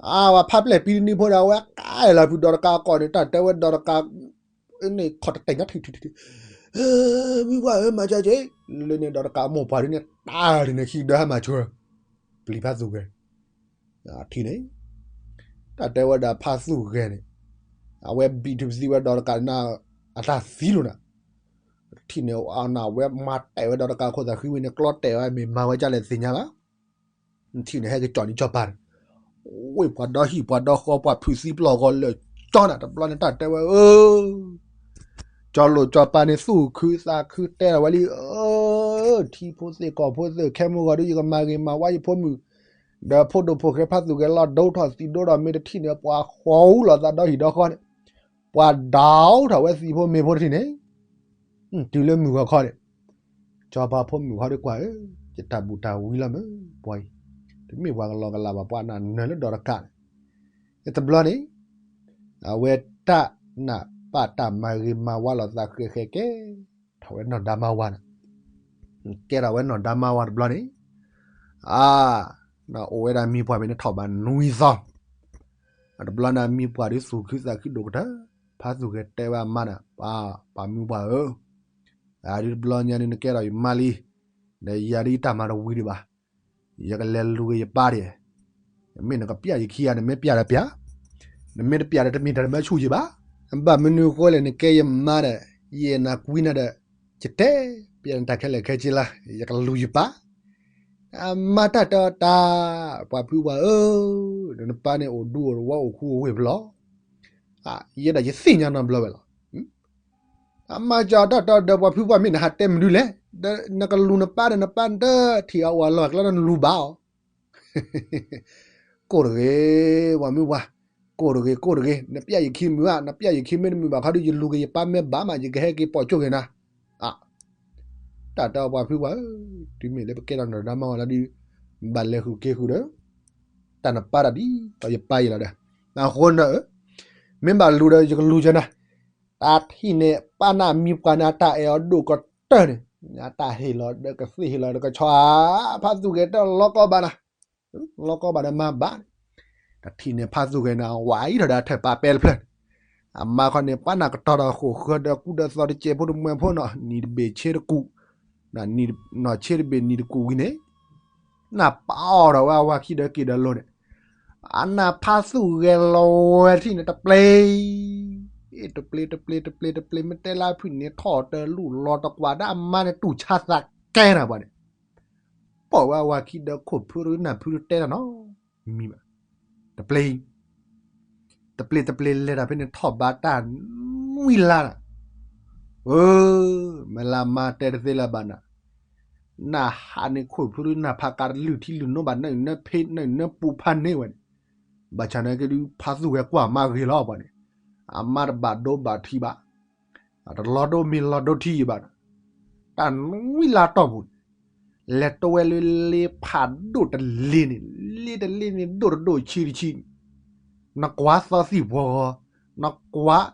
အဝဲဖါပျဲၢ်ပံတနံၤဖိဒီးအဝဲကဲလီၤဖုဒီးတကးအကိာ်န့ၣ် တၢ်တဲဝဲဒီးတကး, န့ၣ်ခီၣ်တတဲာ်ညါထုထုထုထု, မုၢ်ပှၢ်ဧၢ မၤကက့, လၢန့ၣ်ဒီးတကးမိၢ်ပှၢ်ဒုန့ၣ် တၢ်ဒုန့ၣ်ခံဒၢဟဲမၤဆိ, ပျံၤဖါသူၣ်ဂဲၤ, ထံၣ်န့ၣ်, တၢ်တဲဝဲဒၣ်ဖါသူၣ်ဂဲၤန့ၣ်, အဝဲဘံၣ်ထုပသံဝဲဒီးတကးန့ၣ်, အတၢ်သံလိာ်နၤ, ထံၣ်န့ၣ်အနၢ်ဝဲမၤတဲာ်ဝဲဒီးတကးခိၣ်သးဃံဝံၤန့ၣ် ကျီတဲာ်ဝဲမ့ၢ်မၤဝဲဒ်လဲၣ်သ့ၣ်ညါဘၣ် ထံၣ်န့ၣ်ဟဲက့ၤကၠီၣ်န့ၣ်ကၠီၣ်ပၤန့ၣ်, ဝ့ၢ်ပှၤဒီဟံၣ်ပှၤဒီဃီ ပှၤဖုးသံပျီၢ်ဂီၤလၢာ်ကၠီနၤ တဘျီန့ၣ်တၢ်တဲဝဲဧၢ, ကၠီလိာ်ကၠီပၤန့ၣ်သူၣ်ခုသးခုတဲလီၤဝဲလံဧၢ, ထံဖိသ့ၣ်ကီၢ်ဖိသ့ၣ် ခဲမုၢ်ဂီၤဒု ယကမၤဂ့ၤမၤဝါယဖိမုၣ်, ဒီးဖိဒိၣ်ဖိၣ်ဃဲဖါသူၣ်ဂဲၤလီၤဒိထီၣ်သံဒိဒီးမ့ၢ်တထံၣ်န့ၣ် ပှၤဃီအူလီၤသးဒီဟံၣ်ဒီဃီန့ၣ်, ပှၤဒိးထီၣ်ဝဲသံဖိမ့ၢ်ဖိတထံၣ်န့ၣ် တုၤလၢမုၢ်ဂီၤခီန့ၣ်, စီၤပၤဖိမုၣ်ခီဒုကွၢ်ဧၢ, ယတၢ်ဘူၣ်တၢ်ဝံလီၤမ့ၢ်ပှၤအံၤ, တမ့ၢ်ပှၤကလီကလးဘၣ် ပှၤနၢ်နၢၤလၢဒီးတကးန့ၣ်, တဘျီန့ၣ်, အဝဲတၢ်နၢ်ပၢၢ်တၢ်မၤဂ့ၤမၤဝါလိာ်သးဃဲးဃဲးကဲ, ထီၣ်ဝဲနီၢ်ဒါမါဝၤန့ၣ်, ကဲထီၣ်ဝဲနီၢ်ဒါမါဝၤတဘျီန့ၣ်, အါ, အိၣ်ဝဲဒၣ်မံၤပှၢ်ဖဲန့ၣ်ထီၣ်ဘးနွံသီ တဘျီန့ၣ်မံၤပှၢ်ဒုသူၣ်ခုသးခုဒိၣ်ကတၢၢ်, ဖါသူၣ်ဂဲၤတဲဝဲအမါန့ၣ် ပၢ်, ပၢ်မံၤပှၢ်ဧၢ, အဒုတဘျီညါဒုနကဲထီၣ်ယမါလံ, ဒီးယၤဒုယတၢ်မၤတဝံၤဒံးဘၣ်, ယကလဲၤလူၤက့ၤယပၢ်ဒံး, မ့ၢ်နကပျၢ်ယခံဂၤ နမ့ၢ်ပျၢ်ဒီးပျၢ်, နမ့ၢ်တပျၢ်ဒီးတမ့ၢ်တၢ်တဘၣ်ဆူၣ်ယံၤဘၣ်, ဘၣ်မနုၤဃိလဲၣ် နကဲယမါဒီး, ယအဲၣ်နၤကွံနၤဒီး, ယတဲ, ပျဲနတၢ်ခဲလၢာ်ခဲဆ့လၢ, ယကလူၤယပၢ်, အမါတၢ်တဲအီၤတၢ်, ပှၤဖုပှၢ်ဧၢ, နပၢ်န့ၣ်အိၣ်ဒူအိၣ်ဝီအိၣ်ဃူအိၣ်ဝ့ၢ်ဖျီ, ယဲဒၣ်ယသ့ၣ်ညါနီတဘျီဝဲလီၤ. အမါကၠီတၢ်တဲအီၤဒီး ပှၤဖုပှၢ်မ့ၢ်နဟးတဲမနုၤလဲၣ်, ဒီးနကလူၤနပၢ်ဒီးနပၢ်နတထံၣ်အီၤအိၣ်အလီၢ်အကျဲလီၤ နလူၤဘၣ်အီၤ ကိၢ်တဂ့ၤ, ပှၤမုၢ်ပှၢ်, ကိၢ်တဂ့ၤ ကိၢ်တဂ့ၤ, နပျဲယခံမုာ်ဧါ, နပျဲယခံမ့ၢ်တမုာ်ဘၣ်ခီဒီး ယလူၤက့ၤယပၢ်မ့ၢ်ဘၣ်မး ယကဟဲက့ၤပိာ်ကၠိက့ၤနၤ. အ, တၢ်တဲအီၤပှၤဖုပှၢ်ဧၢ, တုၤမ့ၢ်လၢပကဲထီၣ်နီၢ်ဒါမါဝၤလီၤဒီး ဘၣ်လဲၤဃုာ်က့ၤဃုာ်ဒီး တၢ်နပၢ်တၢ်ဒ်သိးယပၢ်ယဲလီၤဒီး, အဃိန့ၣ်ဧၢ, မ့ၢ်ဘၣ်လူၤဒီးယကလူၤက့ၤနၤ, တၢ်ထံၣ်န့ၣ် ပၢ်နၢ်မံၤပှၢ်န့ၣ် အတၢ်အဲၣ်အီၤဒိၣ်ကတၢၢ်န့ၣ်, အတၢ်ဟ့ၣ်လီၤဒီးကသ့ၣ်ဟ့ၣ်လီၤဒီးကဆီဧါ, ဖါသူၣ်ဂဲၤတၢ်လီၤကီဘၣ်နၤ လီၤကီဘၣ်ဒီးမၤဘၣ်န့ၣ်, တထံၣ်န့ၣ်ဖါသူၣ်ဂဲၤန့ၣ် ဝးအံၤထီၣ်ဒီးအထၢၣ်ပာ်ပဲတဖျၢၣ်န့ၣ်, အမါခီန့ၣ် ပှၤနၢ်ကတီၤဒီးဃိာ်ဃၢၤဒီးကူဒီးသီတစဲးဖိတမှဲၤဖိနီၤ, နံၣ်တဘ့ၣ်ဆ့တကူၣ်, နီၢ်ဆ့တဘ့ၣ်နံၣ်တကူၣ်ဝံၤန့ၣ်, နၢ်ပာ်အီၤဒီးဝဲအဝၤခံဒီးက့ၤဒီးလိၤန့ၣ်, အနၢ်ဖါသူၣ်ဂဲၤလီၤဝဲထံၣ်န့ၣ်တပျ့ၤ တပျ့ၤ တပျ့ၤ တပျ့ၤ တပျ့ၤ မ့ၢ်တဲလၢဖုၣ်န့ၣ်ထီၣ်တလူၢ်လီၤတကွၢ်ဒၣ်အမါန့ၣ်တူၢ်ဆါသးကဲနၤပှၤန့ၣ်, ပိာ်ဝဲအဝၤခံဒီးခိၣ်ဖုရူနၢ်ဖုရူတဲတၢ်နီတမံၤဘၣ်, တပျ့ၤ တပျ့ၤ တပျ့ၤ လဲၤတၢ်ဖဲန့ၣ်ထီၣ်ဘးတၢ်နွံလါလီၤ, အၢ, မ့ၢ်လၢမါတဲတသ့လၢၤဘၣ်နၤ, နၢ်ဟးန့ၢ်ခိၣ်ဖုရူနၢ်ဖးကးတလုၢ်ထံလုၢ်နိဘၣ် နၢ်နၢဖ့နၢ်နၢပူၤဖးန့ၢ်ဝဲန့ၣ်, ဘၣ်ဆၣ်န့ၣ်က့ဒုး ဖါသူၣ်ဂဲၤကွၢ်မါဂ့ၤလီၤပှၤန့ၣ်, အမါတဘၣ်ဒိဘၣ်ထံးဘၣ် တလီၤဒိမ့ၢ်လီၤဒိထံယံၤဘၣ်ဒီး, တၢ်နွံလါတီၢ်ပူၤန့ၣ်, လဲၤတဝဲလၢလ့ဖးဒိၣ်တလ့န့ၣ်, လ့တလ့န့ၣ်ဒိၣ်တဒိၣ်ဆံးတဆံး, နကွၢ်သီသံၣ်ပှီၤဂီၤ, နကွၢ်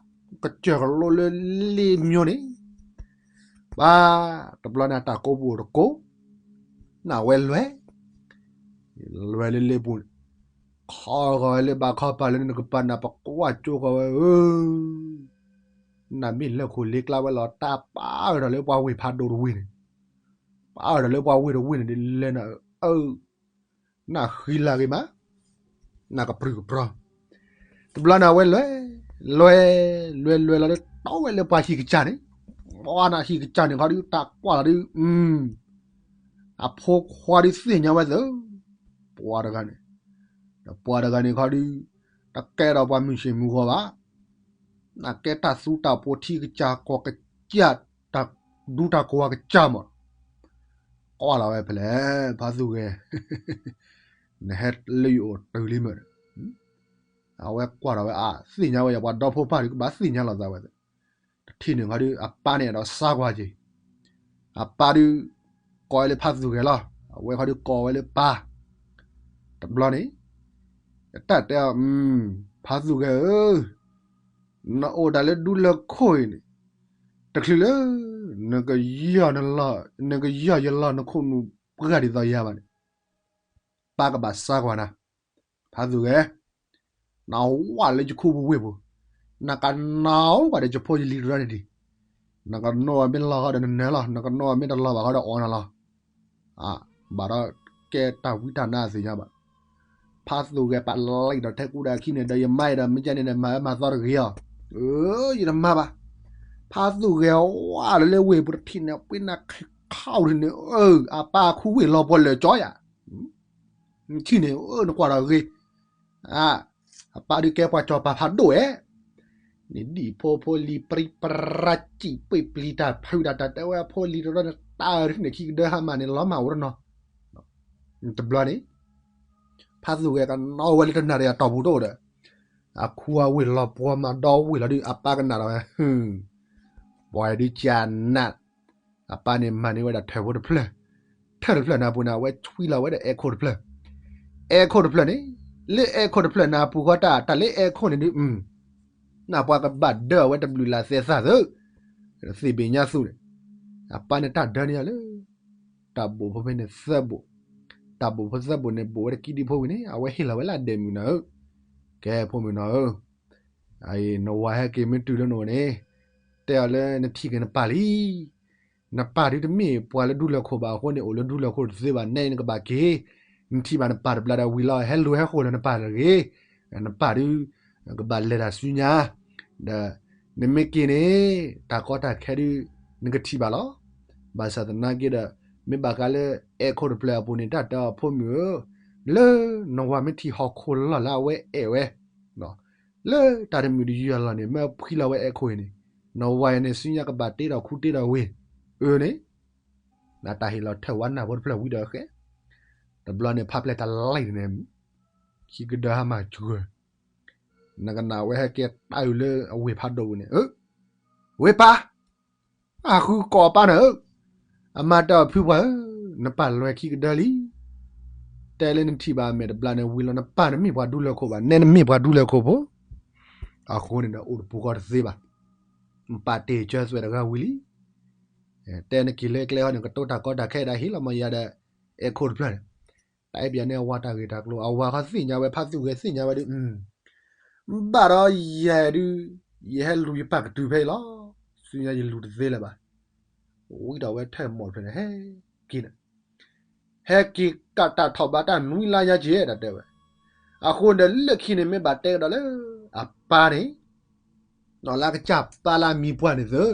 ကစၢၢ်ကလိလၢလ့မျိန့ၣ်, ဘၣ်, တဘျီန့ၣ်တၢ်ကိးပူၤတကိး, နဝဲလွဲၢ် လွဲၢ်လၢလ့ပူၤန့ၣ်, ခီဂီၤဝဲလၢဘၣ်ခီပၤလၢနကပၤနၢ်ပကွၢ်ကၠိဃီၤဝဲဧၢ, နမ့ၢ်လၢခိၣ်လ့ကျါဝဲလီၤ တၢ်ပာ်အၢၣ်ဒီးလၢပှၤဝ့ၢ်ဖးဒိၣ်တဝ့ၢ်န့ၣ်, ပာ်အၢၣ်ဒီးလၢပှၤဝ့ၢ်တဝ့ၢ်န့ၣ်ဒ်လဲၣ်နၤ, အၢ, နဃံလၤဂ့ၤမး, နကပြုၢ်ကပြီၤ, တဘျီန့ၣ်ဝဲလွဲၢ်, လွဲၢ်, လွဲၢ်လွဲၢ်လီၤဒီးတီဝဲလၢပှၤဟံၣ်ကစၢ်န့ၣ်, ပှၤနၤဟံၣ်ကစၢ်န့ၣ်ခီဒုးတၢ်ကွၢ်လီၤဒုး, အဖိခွါဒုးသ့ၣ်ညါဝဲသ့ၣ်, ပှၤတဂၤန့ၣ်, ဒီးပှၤတဂၤန့ၣ်ခီဒုး, တကဲဒီးပှၤမုၢ်ဆ့ၣ်မုၢ်ဂီၤဘၣ်, နကဲတၢ်သူတၢ်ပိာ်ထံကစၢ်ကီၢ်ကစၢ်, တၢ်ဒူတၢ်ကဝီၤကစၢ်မး, ကွၢ်လီၤဝဲဖဲလဲၣ်, ဖါသူၣ်ဂဲၤ, နဟဲလၢယအိၣ်တုၤလံမး, အဝဲကွၢ်ဒီးဝဲအါ, သ့ၣ်ညါဝဲယပှၤဒီဖိပၢ်ဒုးကဘၣ်သ့ၣ်ညါလီၤသးဝဲ, တထံၣ်န့ၣ်ခီဒုး အပၢ်န့ၣ်အဲၣ်ဒိးစါကွၢ်က့ၤ, အပၢ်ဒုး ကိးဝဲလၢဖါသူၣ်ဂဲၤလီၤ, အဝဲခီဒုးကိးဝဲလၢပၢ်, တဘျီန့ၣ်, တၢ်တဲအီၤ, ဖါသူၣ်ဂဲၤဧၢ, နအိၣ်ဒၣ်လၢဒူလၢၢ်ခိၣ်အံၤန့ၣ်, တချုးလၢ နကယီၢ်နလီၢ်, နကယီၢ်ယလီၢ်နခိၣ်နူာ်ပှၢ်ဒ်သိးယၤဘၣ်န့ၣ်, ပၢ်ကဘၣ်စါကွၢ်နၤ, ဖါသူၣ်ဂဲၤ, နဝးလၢယခူပူၤဝ့ၢ်ပူၤ, နကနၣ်အိၣ်ဘၣ်ဒီးယဖိယလံၤတရၢန့ၣ်ဒံး, နကနိၣ်ဘၣ်မ့ၢ်လီၤဃီဒီးနနၢၤလီၤ, နကနိၣ်ဘၣ်မ့ၢ်တလီၤဘၣ်ဃီဒီးအီၣ်နၤလီၤ, ဘၣ်ဒီးကဲတၢ်ဝံတၢ်နါအသ့ၣ်ညါဘၣ်, ဖါသူၣ်ဂဲၤပာ်လံာ်ဒီးထဲကူဒီးအခံန့ၣ်ဒီး ယမါအံၤဒီးမ့ၢ်ကဲန့ၣ်ဒီးမၤအၢမၤသီတဂ့ၤအီၤ, အၢ ယတမၤဘၣ်, ဖါသူၣ်ဂဲၤဝးလၢလၢဝ့ၢ်ပူၤတထံၣ်န့ၣ် ပှ့ၤနၤခီန့ၣ်, အပၢ်ခူဝ့ၢ်လီၤပှီၢ်လၢာ်ကၠီယၤ နထံၣ်န့ၣ် အၢ နကွၢ်ဒီးဂ့ၤ, အပၢ်ဒုးကဲပှၤစီၤပၤဖးဒိၣ်ဧဲ, န့ၣ်ဒ်ဖိဖိလံၤပြံပြါစံၣ်ပှ့ၤပျံၤတၢ်ဖုးတၢ်တၢ်တဲဝဲအဖိလံၤတရၢန့ၣ် တၢ်အၢတထံၣ်န့ၣ်ခံကဒၢဟါမၢ်န့ၣ် လီၤမၢ်အိၣ်တနီၤ, တဘျီန့ၣ် ဖါသူၣ်ဂဲၤကနီၣ်ဝဲလၢတနၣ်ရံၣ်အတီၢ်ပူၤတအိၣ်ဒီး, အခူအဝ့ၢ်လီၤပှီၢ်မးဒီဝ့ၢ်လီၤဒုး အပၢ်ကနၣ်ဒီးဝဲ, ပှၤဒုးကနၣ်, အပၢ်န့ၣ်မၤန့ၢ်ဝဲဒၣ်ထၢၣ်ဖိတဖျၢၣ်, ထၢၣ်တဖျၢၣ်န့ၣ်အပူၤန့ၣ် အဝဲဆွံလီၤဝဲဒၣ်အဲခိၣ်တဖျၢၣ်, အဲခိၣ်တဖျၢၣ်န့ၣ်, လၢအဲခိၣ်တဖျၢၣ်န့ၣ်အပူၤဃီတၢ် တၢ်လၢအဲခိၣ်န့ၣ်ဒုး နပှၤကဘၣ်ဒၢအဝဲတဘျုးလၢ်သဲးသၣ်သၢ, သ့ၣ်ဘ့ၣ်ညါသူၣ်န့ၣ်, အပၢ်န့ၣ်တၢ်ဒၢန့ၢ်ယၤလၢ တၢ်ဘိၣ်ဖိဖဲန့ၣ်သၢဘိၣ်, တၢ်ဘိၣ်ဖိသၢဘိၣ်န့ၣ် ဘိၣ်ဝဲတကံဒံဖိဝံၤန့ၣ် အဝဲဟ့ၣ်လီၤဝဲလၢအဒဲးမုၢ်နၤဧၢ, ကဲဖိမုၣ်နီၤဧၢ, နဝၤဟဲက့ၤမ့ၢ်တုၤလၢနအိၣ်န့ၣ်, တဲအီၤလၢနထံၣ်က့ၤနပၢ်လံ နပၢ်ဒုးတမ့ၢ်ပှၤလၢဒူလၢၢ်ခိၣ်ဘၣ်အဃိန့ၣ် အိၣ်လၢဒူလၢၢ်ခိၣ်တသ့ဘၣ် နဲနကဘၣ်က့ၤ, နထံၣ်ဘၣ်နပၢ်တဘျီဒီးဝံၤလီၤ ဟဲလူၤဟဲဃိၣ်လၢနပၢ်တဂ့ၤ, နပၢ်ဒုး ကဘၣ်လဲၤတၢ်ဆူညါ, ဒီး နမ့ၢ်က့ၤန့ၣ် တၢ်ကီတၢ်ခဲဒုး နကထံၣ်ဘၣ်လီၤ. ဘၣ်ဆၣ်သနာ်က့ဒီး မ့ၢ်ဘၣ်ဃးလၢအဲၣ်ခိၣ်တဖျၢၣ်အပူၤန့ၣ် တၢ်တဲအီၤ ဖိမုၣ်ဧၢ, လၢနဝၤမ့ၢ်ထံၣ်ဟီၣ်ခိၣ်လီၢ်လၢအဝဲအဲၣ်ဝဲ, လၢတၢ်တမုာ်တယုၢ်အလီၢ်န့ၣ် မ့ၢ်ဖှံလီၤဝဲအဲၣ်ခိၣ်အံၤန့ၣ်, နဝၤအံၤန့ၣ် ဆူညါကဘၣ်တ့ထီၣ်ခူတ့ထီၣ်ဝ့ၢ်, အၢန့ၣ်, နတၢ်ဟ့ၣ်လီၤထၢၣ်ဝဲနၢ်ဖိတဖျၢၣ်ဝံၤဒီးဃဲ, တဘျီန့ၣ် ဖးဖျဲၣ်တၢ်လံၣ်န့ၣ်, ခံကဒၢဟါမၢ်စှၢၤ, နကနၣ်ဝဲဟဲက့ၤတၢ်အုၣ်လၢအဝ့ၢ်ဖးဒိၣ်ဝံၤန့ၣ်, ဝ့ၢ်ပၢ်, အဃုကိးပၢ်နၤဧၢ, အမါတဲအီၤဖုပှၢ်ဧၢ, နပၢ်လဲၤခံကဒၢလံ, တဲလၢနထံၣ်ဘၣ်အမဲာ်တဘျီန့ၣ် ဝံၤလီၤနပၢ်နမ့ၢ်ပှၤဒူလၢၢ်ခိၣ်ဘၣ်, နဲနမ့ၢ်ပှၤဒူလၢၢ်ခိၣ်ဖိ, အဃိန့ၣ်ဒီး အိၣ်တပူၤဃီတသ့ဘၣ်, ပၢ်တ့ၢ်ကၢသွဲၣ်တဂၤဝံၤလံ, တဲနက့ၤလၢကျဲဟီန့ၣ် ကတိၤတၢ်ကီတၢ်ခဲဒၣ်ဟ့ၣ်လီၤမယၤဒီး အဲၣ်ခိၣ်တဖျၢၣ်န့ၣ်, တၢ်အဲၣ်ပၠးန့ၣ်အဝၤတၢ်ဂ့ၢ်တၢ်ကျိၤ အဝၤခီသ့ၣ်ညါဝဲ ဖးသူၣ်ဂဲၤသ့ၣ်ညါဝဲဒီး, ဘၣ်ဒီးယဲဒုး, ယဟဲလူၤယပၢ်ကတုၤဖဲအံၤလီၤ, ဆူညါယလူၤတသ့လၢၤဘၣ်, ဝံထီၣ်ဝဲထဲမီၢ်တဖျၢၣ်န့ၣ် ဟဲက့ၤန့ၣ်, ဟဲက့ၤကးတၢ်ထီၣ်ဘးတၢ်နွံလါညါက့ၤ တၢ်တဲဝဲ, အဃိဒီးလၢခံန့ၣ်မ့ၢ်ဘၣ်တဲကဒီးလၢ, အပၢ်န့ၣ် လၢအကစၢ်ပၢ်လၢအမံၤပှၢ်န့ၣ်သ့,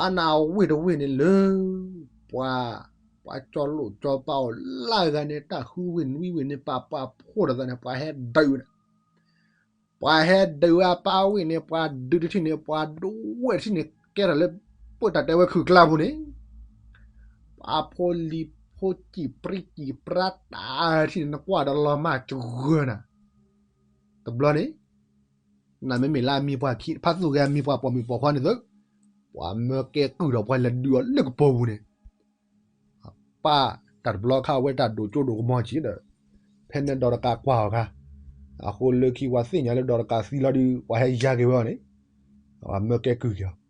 အနဝ့ၢ်တဝ့ၢ်န့ၣ်လၢ, ပှၤ, ပှၤကၠီလိာ်ကၠီပာ်အီၤလၢဂၤန့ၣ် တၢ်ဃုဝ့ၢ်နွံဝ့ၢ်န့ၣ် ပာ်ပှၤဖှိၣ်တသးန့ၣ် ပှၤဟဲဒုးန့ၣ်, ပှၤဟဲဒုးဝဲအပၢ်ဝ့ၢ်န့ၣ် ပှၤဒုးတထံၣ်န့ၣ် ပှၤဒိဝဲတထံၣ်န့ၣ် ကဲထီၣ်လၢ, ပတၢ်တဲဝဲခုၣ်ကျါပူၤန့ၣ်, ပှၤဖိလံၤဖိစံၣ်ပြံစံၣ်ပြါတၢ်ထံၣ်န့ၣ် နကွၢ်ဒီးလီၤမၢ်စှၢၤနၤ, တဘျီန့ၣ် နမ့မ့ၢ်လၢအမံၤပှၢ်ခံ ဖးသူၣ်ဂဲၤအမံၤပှၢ်ပိာ်မုၣ်ပိာ်ခွါန့ၣ်သ့, ပှၤမၢကဲကုၢ်ဒီးပှၤလဲၤဒုးအီၤလၢကပီၤပူၤန့ၣ်, ပၢ်တၢ်တဘျီခါဝဲတၢ်ဒိၣ်ကၠိဒိၣ်ကမီၤက့ၤဒီး, ဖဲန့ၣ်ဒီးတကးကွၢ်အီၤခါ, အဃိလၢခံပှၤသ့ၣ်ညါလၢဒီးတကးသံလီၤဒုး ပှၤဟဲယါက့ၤဝဲအီၤန့ၣ်, ပှၤမၢကဲကုၢ်က့ၤအီၤ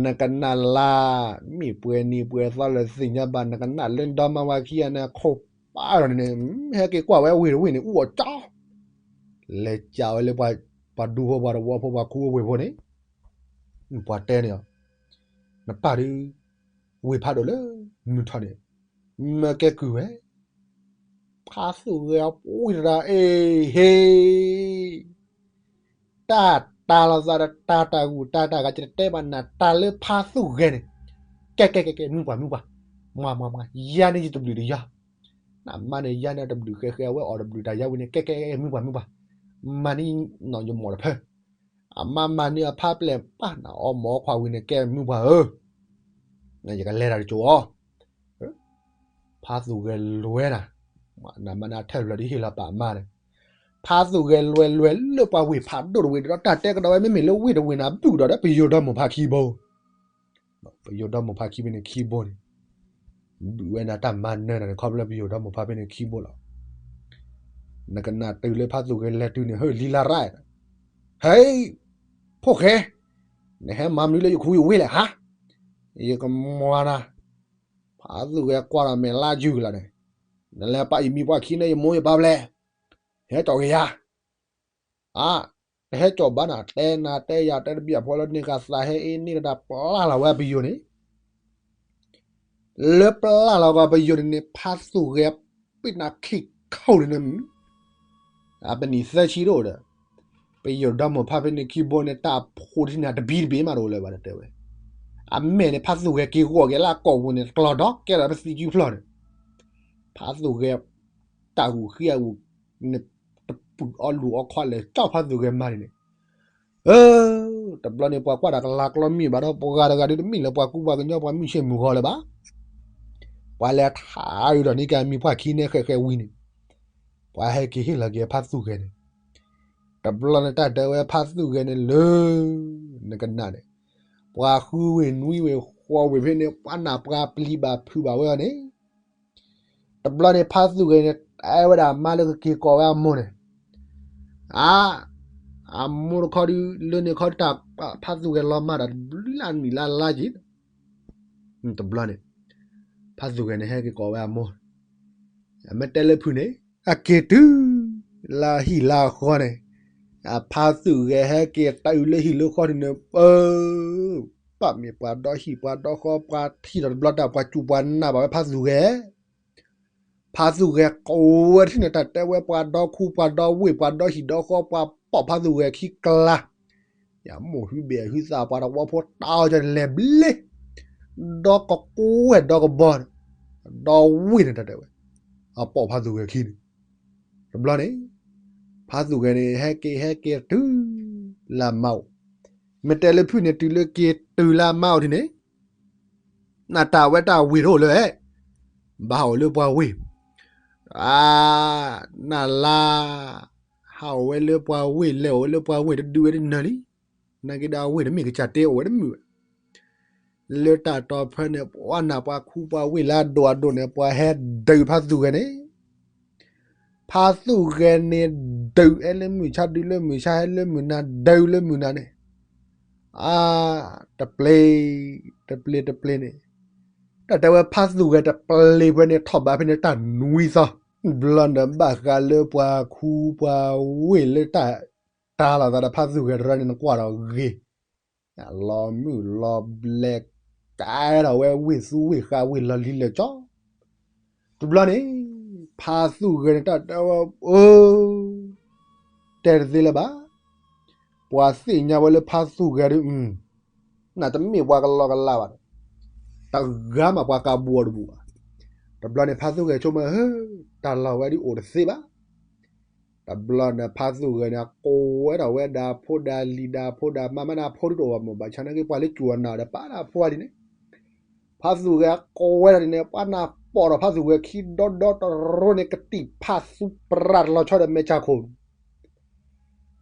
နကနၣ်လၢ, မ့ၢ်ပှဲၤနံၤပှဲၤသီလၢသ့ၣ်ညါဘၣ် နကနၣ်လၢဒီမါဝၤခံဂၤန့ၣ် ခိၣ်ပာ်ဒီးန့ၣ်, ဟဲက့ၤကွၢ်ဝဲဝ့ၢ်တဝ့ၢ်န့ၣ် အူအီၣ်ကၠီ, လဲၤကးဝဲလၢ, ပှၤဒူဖိပှၤတဝီဖိ ပှၤခူဖိဝ့ၢ်ဖိန့ၣ်, ပှၤတဲန့ၣ်အီၤ, နပၢ်ဒုး, ဝ့ၢ်ဖးဒိၣ်လၢ, မုၢ်ထီၣ်န့ၣ်, မၢကဲကုၢ်ဝဲ ဖးသူၣ်ဂဲၤအီၤပဝံတရၣ်အ့ၣ်ဟ့ၣ်, တၢ်တၤလီၤသးဒီးတၢ်တၢ်ဂုၢ်တၢ်တၢ်ဂၤ ကတဲဘၣ်နၤတၢ်လၢဖးသူၣ်ဂဲၤန့ၣ်, ကဲကဲကဲကဲ မုၢ်ပှၢ်မုၢ်ပှၢ်, မၤမၤမၤ ယါန့ၢ်ယတဘျုးတယါ, နမါန့ၣ်ယါန့ၢ်တဘျုးဃဲဃဲ အဝဲအီၣ်တဘျုးတၢ်ယါဝံၤန့ၣ် ကဲကဲကဲ မုၢ်ပှၢ်မုၢ်ပှၢ်, မၤန့ၢ်နီၢ်ယမိၢ်တဖၢ အမါမၤန့ၢ်အဖးပျဲၢ်ပၢ် နအီမိၢ်ခွါဝံၤန့ၣ် ကဲမုၢ်ပှၢ်ဧၢ, ယကလဲၤတၢ်တကၠိၣ်အီၤ, ဖးသူၣ်ဂဲၤလွဲနၤ, နမါန့ၣ်အထၢၣ်ဖျၢၣ်ဒ်ဟ့ၣ်လီၤပာ်မါန့ၣ်, ဖးသူၣ်ဂဲၤလွဲလွဲလၢပှၤဝ့ၢ်ဖးဒိၣ်တဝ့ၢ်ဒီး တၢ်တဲကဒီးဝဲမ့မ့ၢ်လၢဝ့ၢ်တဝ့ၢ်န့ၣ် ဘုၣ်ဒီးဒီးပယိၤဒီမိၢ်ဖးခံဘိ ပယိၤဒီမိၢ်ဖးခံဖဲန့ၣ်ခံဘိန့ၣ်, ဘုၣ်ဝဲဒၣ်တၢ်မၤနၢၤတၢ်န့ၣ် ခီဖျိပယိၤဒီမိၢ်ဖးဖဲန့ၣ်ခံဘိလီၤ. နကနၣ်တုၤလၢဖးသူၣ်ဂဲၤလဲၤတုၤန့ၣ် ဟၢၣ်လံလါရၣ်, ဟဲ, ဖိၣ်ဃဲ, နဟဲမၤမနုၤလၢယခူယဝ့ၢ်လဲၣ်ဟါ, ယကမၤနၤ, ဖးသူၣ်ဂဲၤကွၢ်ဒီးမဲာ်လါယုၢ်ကလါန့ၣ်, နလဲၤပာ်ယမံၤပှၢ်ခံန့ၣ် ယမိၢ်ယပၢ်ဖဲလဲၣ်, ဟဲကၠီၣ်က့ၤယၤ အါ, တဟဲကၠီၣ်ဘၣ်နၤ တဲနၤတဲယၤတဲတဘျီဖိလၢန့ၢ်ဃာ်သးဟဲအ့န့ၢ်တၢ်ပျၢ်လီၤဝဲပယိၤန့ၣ်, လၢပျၢ်လီၤဝဲပယိၤန့ၣ်န့ၣ် ဖးသူၣ်ဂဲၤပ့ၣ်နၤခံခိၣ်န့ၣ်န့ၣ်, အပနံၣ်သၢဆံဒိၣ်ဒီး, ပယိၤဒီမိၢ်ဖးဖဲန့ၣ်ခံဘိန့ၣ် တၢ်ဖိတထံၣ်န့ၣ်တဘံတဘ့ၣ်မးတအိၣ်လၢၤဘၣ်တဲဝဲ, အမဲာ်န့ၣ် ဖးသူၣ်ဂဲၤက့ၤဂီၢ်က့ၤလၢအကိာ်ပူၤန့ၣ် ကျီၢ်ဒီးကဲလီၤပသံကုဖျီၣ်န့ၣ်, ဖးသူၣ်ဂဲၤ တၢ်ဂုာ်ဃံအဂုာ်န့ၣ်, တပုၢ်အီလူၤအီခီလဲၤကၠီဖးသူၣ်ဂဲၤမၤန့ၣ်န့ၣ်, အၢ, တဘျီန့ၣ် ပှၤကွၢ်တၢ်ကလၤကျီမ့ၢ်ဘၣ်ဒီး ပှၤဂၤတဂၤဒုးတမ့ၢ်လၢပှၤကူပှၤကညီ ပှၤမုၢ်ဆ့ၣ်မုၢ်ဂီၤလၢၤဘၣ်. ပှၤလဲၤထးအုးဒီးန့ၢ်က့ၤမံၤပှၢ်ခံန့ၣ် ဃဲးဃဲးဝံၤန့ၣ်, ပှၤဟဲက့ၤဟ့ၣ်လီၤက့ၤဖးသူၣ်ဂဲၤန့ၣ်, တဘျီန့ၣ် တၢ်တဲဝဲဖးသူၣ်ဂဲၤန့ၣ်လၢ နကနၣ်န့ၣ်, ပှၤဃုဝ့ၢ်နွံဝ့ၢ်ဃိးဝ့ၢ်ဖဲန့ၣ် ပှၤနၢ်ပှၤပျံၤဘၣ်ဖုးဘၣ်ဝဲအီၤန့ၣ် တဘျီန့ၣ် ဖးသူၣ်ဂဲၤန့ၣ် တဲဝဲဒၣ်အမါလၢကက့ၤကိးဝဲအမိၢ်န့ၣ်, အါ, အမိၢ်တခီဒုး လၢန့ၣ်ခီတၢ် ဖးသူၣ်ဂဲၤလီၤမၢ်တၢ်တဘျုးလၢနံၣ်လါလါက့ၤ, တဘျီန့ၣ် ဖးသူၣ်ဂဲၤန့ၣ် ဟဲက့ၤကိးဝဲအမိၢ်, အမ့ၢ်တဲလၢဖုန့ၣ် အက့ၤတုၤ လၢဟံၣ်လၢဃီန့ၣ်, အဖးသူၣ်ဂဲၤဟဲက့ၤတၢ်အုးလၢဟံၣ်လၢဃီန့ၣ်န့ၣ်, ပၢ်, ပၢ်မ့ၢ်ပှၤဒီဟံၣ်ပှၤဒီဃီ ပှၤထံၣ်ဒီးတဘျီတၢ် ပှၤစူၢ်ပှၤနာ်ဘၣ်ဝဲဖးသူၣ်ဂဲၤ ဖးသူၣ်ဂဲၤကိးဝဲတထံၣ်န့ၣ် တၢ်တဲဝဲပှၤဒီခူပှၤဒီဝ့ၢ် ပှၤဒီဟံၣ်ဒီဃီ ပှၤပိာ်ဖးသူၣ်ဂဲၤခံကျါ, ယမိၢ်ဟုဘ့ၣ်ဟုသး ပှၤတဝီဖိတၢ်အီၣ်ကလဲၤဘျ့, ဒီကကွဲၢ်ဒီကဘီန့ၣ်, ဒီဝ့ၢ်န့ၣ်တၢ်တဲဝဲ, အပိာ်ဖါသူၣ်ဂဲၤခံန့ၣ်, တဘျီန့ၣ်, ဖါသူၣ်ဂဲၤန့ၣ် ဟဲက့ၤဟဲက့ၤတုၤလၢအမါအိၣ်, မ့ၢ်တဲလၢဖုၣ်န့ၣ် တုၤလၢက့ၤတုၤလၢအမါအိၣ်ထံန့ၣ်, နတၢ်ဝဲတၢ်ဝ့ၢ်တအိၣ်လၢ, ဘၣ်ဟးအိၣ်လၢပှၤဝ့ၢ်, အ, နလါ, ဟးအိၣ်ဝဲလၢပှၤဝ့ၢ် လဲၤအိၣ်ဝဲလၢပှၤဝ့ၢ်တဒုးဝဲတနၢၤလံ, နာ်က့ဒီးအဝ့ၢ်တမ့ၢ်ကစၢ်တဲအိၣ်ဝဲတမုာ်ဘၣ် လၢတၢ်တီၤဖဲန့ၣ် ပှၤနၢ်ပှၤခူပှၤဝ့ၢ်လၢအဒိၣ်အဒိၣ်န့ၣ် ပှၤဟဲဒုးဖါသူၣ်ဂဲၤန့ၣ်, ဖါသူၣ်ဂဲၤန့ၣ် ဒုးဟဲလၢမုၢ်ဆါ ဒုးလၢမုၢ်ဆါ ဟဲလၢမုၢ်နၤ ဒုးလၢမုၢ်နၤန့ၣ်, အ, တပျ့ၤ, တပျ့ၤတပျ့ၤန့ၣ်, တၢ်တဲဝဲဖါသူၣ်ဂဲၤတပျ့ၤဖဲန့ၣ် ထီၣ်ဘးဖဲန့ၣ်တၢ်နွံသီ, ဘျီန့ၣ်ဘၣ်ဃးလၢပှၤခူပှၤဝ့ၢ်လၢတၢ် တၢ်လီၤသးဒီးဖါသူၣ်ဂဲၤတရၢန့ၣ် နကွၢ်ဒီးဂ့ၤ, လီၤမုၢ်လီၤဘျဲး ကဲထီၣ်ဝဲဝ့ၢ်သူဝ့ၢ်ဃါဝ့ၢ်လီၤလံလၢာ်ကၠီ, တဘျီန့ၣ်, ဖါသူၣ်ဂဲၤန့ၣ် တၢ်တဲဝဲ, အ, တဲတသ့လၢၤဘၣ်, ပှၤသ့ၣ်ညါဝဲလၢဖါသူၣ်ဂဲၤဒီး, နတမ့ၢ်ပှၤကလီကလးဘၣ်ဒီး, တဂၤမးပှၤကးဘူးအီၤတဘူးဘၣ်, တဘျီန့ၣ် ဖါသူၣ်ဂဲၤဆိကမိၣ်, တၢ်လီၢ်ဝဲဒ်အိၣ်တသ့ဘၣ် တဘျီန့ၣ် ဖါသူၣ်ဂဲၤန့ၣ် ကိးဝဲဒၣ်ဝဲဒၣ်ဖိဒၣ်လံၤဒၣ်ဖိဒၣ်မါ မ့ၢ်ဒၣ်ဖိဒုးတအိၣ်ဘၣ်မ့ၢ် ဘၣ်ဆၣ်နာ်က့ ပှၤလၢစူၢ်အီၤနာ်အီၤဒီး ပာ်ဒၣ်ဖိအလံၤန့ၣ်, ဖါသူၣ်ဂဲၤကိးဝဲဒၣ်န့ၣ် ပှၤနၢ်ပီၣ်ဒီးဖါသူၣ်ဂဲၤခံဒီဒီတရိန့ၣ် ကတံာ်ဖးသူပြးတလီၤဆီဒီးမဲာ်ဆၣ်ခိၣ်,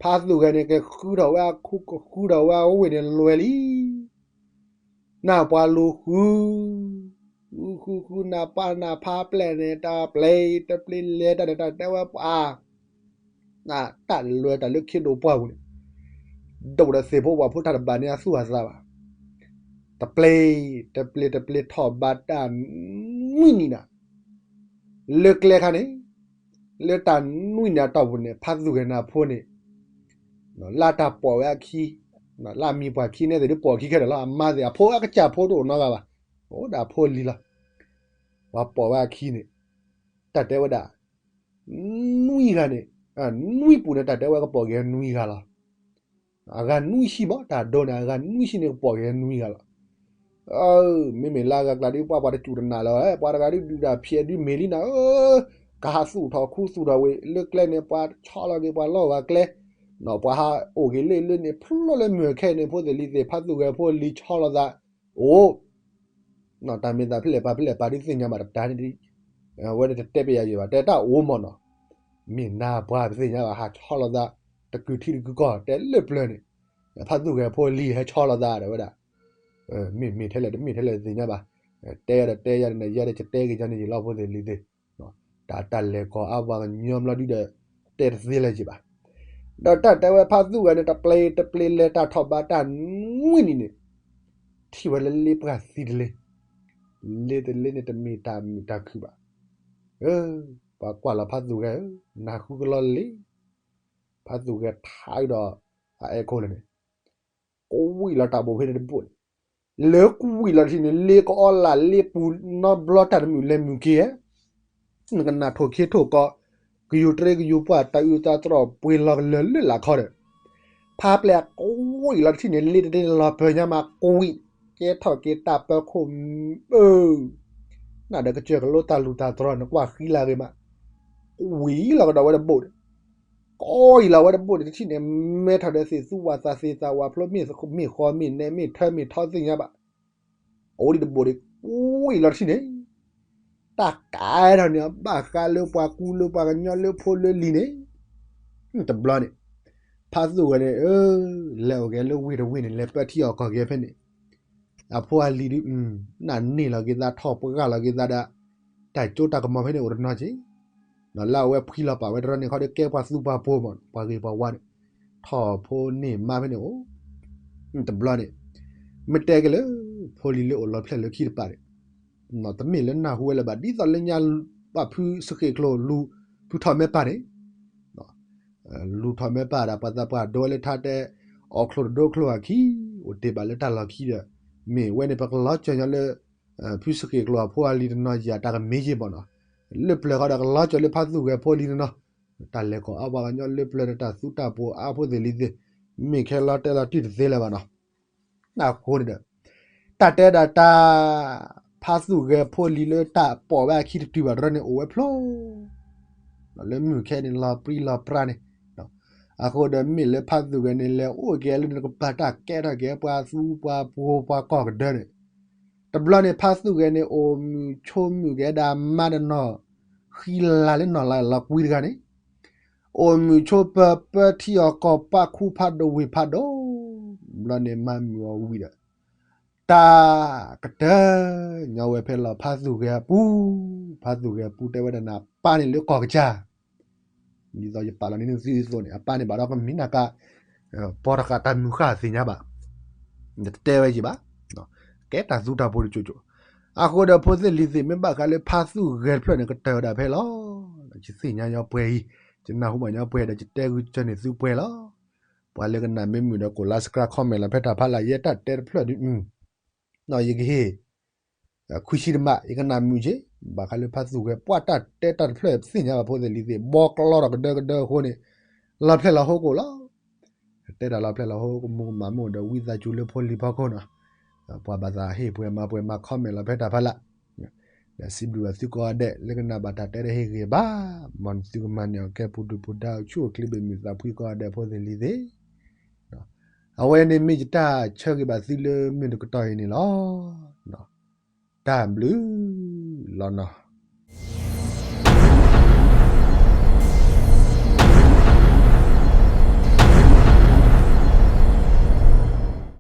ဖါသူၣ်ဂဲၤန့ၣ် ကဃုထီၣ်ဝဲအခူ ကဃုထီၣ်ဝဲအဝ့ၢ်န့ၣ်လွဲၤလံ နၢ်ပှၤလူၤဃု, ဃုဃုဃု နၢ်ပၢ်နၢ်ဖါပျဲၢ်န့ၣ် တၢ်ပျ့ၤတပျ့ၤလဲၤတၢ်န့ၣ် တၢ်တဲဝဲပှၤ, တၢ်လွဲၤတၢ်လၢခံဒိၣ်ပှၢ်ပူၤန့ၣ်, ဒိၣ်ဒီးသ့ၣ်ဖိဝၣ်ဖိတၢ်တဘၣ်န့ၣ်အသူၣ်အသးဘၣ်, တပျ့ၤ, တပျ့ၤတပျ့ၤထီၣ်ဘးတၢ်နွံနံၤနၤ လၢကျဲခါန့ၣ်, လၢတၢ်နွံနံၤအတီၢ်ပူၤန့ၣ် ဖါသူၣ်ဂဲၤန့ၣ်အဖိန့ၣ် လၢတၢ်ပိာ်ဝဲအခံ, လၢအမံၤပှၢ်ခံန့ၣ်သ့ၣ်ဒုးပိာ်ခံခဲလၢာ်လီၤ. အမါသ့ၣ်အဖိအကစၢ်ဖိတအိၣ်နီတဂၤဘၣ်, အိၣ်ဒၣ်အဖိအလံၤလီၤ. ပှၤပိာ်ဝဲအခံန့ၣ် တၢ်တဲဝဲဒၣ် နွံဂၤန့ၣ်, နွံပူၤန့ၣ် တၢ်တဲဝဲကပိာ်က့ၤနွံဂၤလီၤ. အဂၤနွံဆံမး တၢ်ဒိန့ၣ် အဂၤနွံဆံန့ၣ် ကပိာ်က့ၤနွံဂၤလီၤ. မ့မ့ၢ်လၢအဂၤကျါဒုး ပှၤပှၤတစူၢ်တနာ်လၢၤ, ပှၤတဂၤဒုးဒုးတၢ်ဖျဲးဒုးမ့ၢ်လံနၤ, ကဟးသူၣ်ထီၣ်ခူသူၣ်ထီၣ်ဝဲ လၢကျဲန့ၣ် ပှၤဆီလီၤက့ၤပှၤလီၢ်ဂၤကျဲ, ပှၤဟးအိၣ်က့ၤလၢလၢန့ၣ် ဖျိလၢမုၢ်ခဲန့ၣ် ဖိသ့ၣ်လံၤသ့ၣ် ဖါသူၣ်ဂဲၤဖိလံၤဆီလီၤသး, အိၣ် တၢ်မ့ၢ်သးဖဲလဲၣ်ပာ်ဖဲလဲၣ်ပာ်ဒုးသ့ၣ်ညါဘၣ်တပျၢ်န့ၣ်, ဝဲဒၣ်တတဲပယၤယံၤဘၣ် တဲတၢ်အိၣ်မးနီၤ, မ့ၢ်နၤပှၤပသ့ၣ်ညါဘၣ် ဟးဆီလီၤသး, တကုာ်ထံတကုာ်ကီၢ် တဲလၢပျၢၤန့ၣ်, ဖါသူၣ်ဂဲၤဖိလံၤဟဲဆီလီၤသးဒီးဝဲဒၣ်, မ့ၢ်မ့ၢ်ထဲလဲၣ်တမ့ၢ်ထဲလဲၣ်တသ့ၣ်ညါဘၣ်, တဲယၤဒီးတဲယၤန့ၣ် ယၤဒီးယတဲက့ၤယၤန့ၣ်ယံၤလီၤ ဖိသ့ၣ်လံၤသ့ၣ်, တၢ်တၢ်လဲၤကီၢ်အါပှၤကညီဘျီဒုဒီး တဲတသ့လၢၤယံၤဘၣ် ဒီးတၢ်တဲဝဲဖါသူၣ်ဂဲၤန့ၣ် တပျ့ၤတပျ့ၤလဲၤတၢ်ထီၣ်ဘးတၢ်နွံနံၤန့ၣ်, ထံၣ်ဝဲလၢလ့ပှၢ်သံတလ့, လ့တလ့န့ၣ် တမ့ၢ်တၢ်မုာ်တၢ်ခုၣ်ဘၣ်. ပှၤကွၢ်လီၤဖါသူၣ်ဂဲၤဧၢ, နၢ်ဟူကလီလ့, ဖါသူၣ်ဂဲၤထါဒီး အအဲၣ်ခိၣ်လၢာ်န့ၣ် ကွံာ်လီၤတၢ်ဘိၣ်ဖဲန့ၣ်တဘိၣ်န့ၣ်, လၢကွံာ်လီၤတထံၣ်န့ၣ် လ့ကအီလၢ်လ့ပူၤနီတဘျီ တၢ်တမုာ်လဲၤမုာ်က့ၤဧါ, နကနၣ်ထိၣ်ခ့ထိၣ်ကီး, ကယူၤတြ့ကယူၤပှၢ် တၢ်အုၣ်သးတြီၢ်ပှ့ၤလီၤကလၢာ်လၢလာ်ခီဒီး, ဖါပျဲၢ်ကွံာ်လီၤတထံၣ်န့ၣ် လ့တထံၣ်န့ၣ် လီၤပၢၤညါမးကွံာ်, ကဲထီၣ်က့ၤတၢ်ပၢခိၣ်မုၢ်, နဒီးကစၢၢ်ကလိတၢ်လူၢ်တၢ်တြီၢ် နကွၢ်ဃံလၤဂ့ၤမး, ကွံာ်လီၤကဒီးဝဲတဘိၣ်န့ၣ် ကွံာ်လီၤဝဲတဘိၣ်န့ၣ် တထံၣ်န့ၣ် မဲထီၣ်ဒီးသ့ၣ်သူဝၣ်သးသ့ၣ်သၣ်ဝၣ်ဖျိ မ့ၢ်ဃီမ့ၢ်နဲ မ့ၢ်ထၢမ့ၢ်ထီသ့ၣ်ညါဘၣ်, အိၣ်ဒံးတဘိၣ်ဒီး ကွံာ်လီၤတထံၣ်န့ၣ်, တၢ်ကဲထီၣ်န့ၣ် ဘၣ်ဃးလၢပှၤကူလၢပှၤကညီလၢဖိလၢလံၤန့ၣ်, တဘျီန့ၣ်, ဖါသူၣ်ဂဲၤန့ၣ် လဲၤအိၣ်က့ၤလၢဝ့ၢ်တဝ့ၢ်န့ၣ် လဲၤပၢထံအီၣ်ကီၢ်က့ၤဖဲန့ၣ် အဖိအလံၤဒုး နၢ်န့ၢ်လီၤက့ၤသး ထီၣ်ပှၢ်လီၤက့ၤသးဒီး တၢ်ကၠိတၢ်ကမီၤဖဲန့ၣ်အိၣ်တနီၤက့ၤ, လၢအဝဲဖှံလီၤပာ်ဝဲတရၢန့ၣ်ခီဒီး ကဲပှၤသူပှၤပိာ်မး ပှၤဂ့ၤပှၤဝါန့ၣ်, ထီၣ်ဖိန့ၢ်မါဖဲန့ၣ်အိၣ်, တဘျီန့ၣ်, မ့ၢ်တဲက့ၤလၢ ဖိလံၤလၢအိၣ်လီၤဖျဲၣ်လၢခံတပၤန့ၣ်, တမ့ၢ်လၢနၢ်ဟူဝဲလၢၤဘၣ် ဒ်သိးလၢညါဘၣ်ဖုစဃ့ၣ်ကျိၤလူၤ ဖုထီၣ်မဲပၢ်န့ၣ် လူၤထီၣ်မဲပၢ်ဒီး ပှၤသးပှၢ်ဒိဝဲလၢထါတဲ အီၣ်ချိၣ်တဒိချိၣ်အခံ, အိၣ်တ့ၢ်ဘၣ်လၢတၢ်လီၢ်ခံဒီး, မ့ၢ်ဝဲန့ၣ် ပကလီၤစၢၤညီလၢ ဖုစဃ့ၣ်ကျိၤအဖိအလံၤတနီၤယၤတၢ်ကမ့ၢ်ယ့ၢ်ဘၣ်နီၤ, လၢပျၢၤဃီဒီး ကလီၤစၢၤလၢဖါသူၣ်ဂဲၤဖိလံၤတနီၤ, တၢ်လဲၤကီၢ်အါပှၤကညီလၢပျၢၤန့ၣ် တၢ်သူတၢ်ပိာ်အါဖိသ့ၣ်လံၤသ့ၣ်, မ့ၢ်ခဲလီၤတဲလီၤတံၢ်တသ့လၢၤဘၣ်နီၤ, အဃိန့ၣ်ဒီး တၢ်တဲဒၣ်တၢ် ဖါသူၣ်ဂဲၤဖိလံၤလၢတၢ်ပိာ်ဝဲအခံတတုၤဘၣ်တရၢန့ၣ် အိၣ်ဝဲဖျိ လၢမုၢ်ခဲန့ၣ် လီၤပြံလီၤပြါန့ၣ်, အဃိဒီးမ့ၢ်လၢဖါသူၣ်ဂဲၤန့ၣ် လဲၤအိၣ်က့ၤလၢနကပၤတၢ်ကဲထီၣ်က့ၤပှၤသူပှၤပှိၤပှၤကီၢ်ကဒၢန့ၣ်, တဘျီန့ၣ် ဖါသူၣ်ဂဲၤန့ၣ် အိၣ်မုာ်ဆိမုာ်က့ၤဒၣ်မါတနီၤ ဃံလၤလၢနီၢ်လါလီၤကွံတဂၤန့ၣ် အိၣ်မုာ်ဆိပၢၤပၢထံအီၤကီၢ်ပၣ်ခူဖးဒိၣ်ဝ့ၢ်ဖးဒိၣ်, ဘျီန့ၣ်မၤမုာ်အီၤဝံၤဒီး တၢ်ကတၢၢ်ညီဝဲဖဲလီၤဖါသူၣ်ဂဲၤအပူၤ, ဖါသူၣ်ဂဲၤအပူၤတဲဝဲဒၣ်န့ၣ် အပၢ်န့ၣ်လၢကီၢ်ကစၢ်, ဒ်သိးယပာ်လီၤန့ၢ်သုအသိးန့ၣ် အပၢ်န့ၣ်ဘၣ်ဒီးကမံၤနၢ်ကါ ပီတဃာ်တၢ်မုာ်ဃၣ်သ့ၣ်ညါဘၣ်, တတဲဝဲယံၤဘၣ်, ကဲတၢ်သူတၢ်ဖိတစိၤစိၤ, အဃိဒီးဖိသ့ၣ်လံၤသ့ၣ် မ့ၢ်ဘၣ်ဃးလၢဖါသူၣ်ဂဲၤတဖျၢၣ်န့ၣ် ကတၢၢ်ဝဲဒၣ်ဖဲလီၤ, ယသ့ၣ်ညါညီပှဲၤအံၤ, ယနၢ်ဟူဘၣ်ညီပှဲၤဒီး ယတဲဂုာ်ဆၢန့ၢ်သုပှဲၤလီၤ. ပှၤလၢကနၣ်မ့ၢ်မုာ်ဒီး ကိး like ဆှးဘ်စကရၢၣ် comment လီၤဖဲတၢ်ဖးလၢ် ယဲတၢ်တဲတဖျၢၣ်ဒုး ယကဟ့ၣ် ခွံဆံတမး ယကနၣ်မုာ်က့ၤ, ဘၣ်ဃးလၢဖါသူၣ်ဂဲၤ ပှၤတၢ်တဲတၢ်တဖျၢၣ်သ့ၣ်ညါဘၣ်ဖိသ့ၣ်လံၤသ့ၣ် ဘီကျီဒီးကဒၢကဒၢအဃိန့ၣ် လီၤဖျဲၣ်လီၤဟိကအိၣ်လီၤ. တဲတၢ်လီၤဖျဲၣ်လီၤဟိကမူကမၣ်မ့ၢ်အိၣ်ဒီး ဝံသးစူၤလၢဖိလံၤဖီခိၣ်န့ၣ်, ပှၤဘၣ်သးဟ့ၣ်ပှဲၤမၤပှဲၤမၤ comment လီၤဖဲတၢ်ဖးလၢ်, ဒီးစံးဘျုးဘၣ်သုကိးဂၤဒဲး လၢကနၣ်ဘၣ်တၢ်တဲတဟ့ၣ်ဂ့ၤဘၣ်, မ်သုကမၤန့ၢ်အီၤကဲပူၤဒုၣ်ပူၤဒါ ဆူၣ်အိၣ်ချ့ဘၣ်မုာ်သးဖှံကိးဂၤဒဲးဖိသ့ၣ်လံၤသ့ၣ် အဝဲန့ၣ်မ့ၢ်ယတၢ်ဆၢဂ့ၤဘၣ်သုလၢမုၢ်တကတီၢ်အံၤန့ၣ်လီၤ. တၢ်ဘျုးလီၤနီၤ.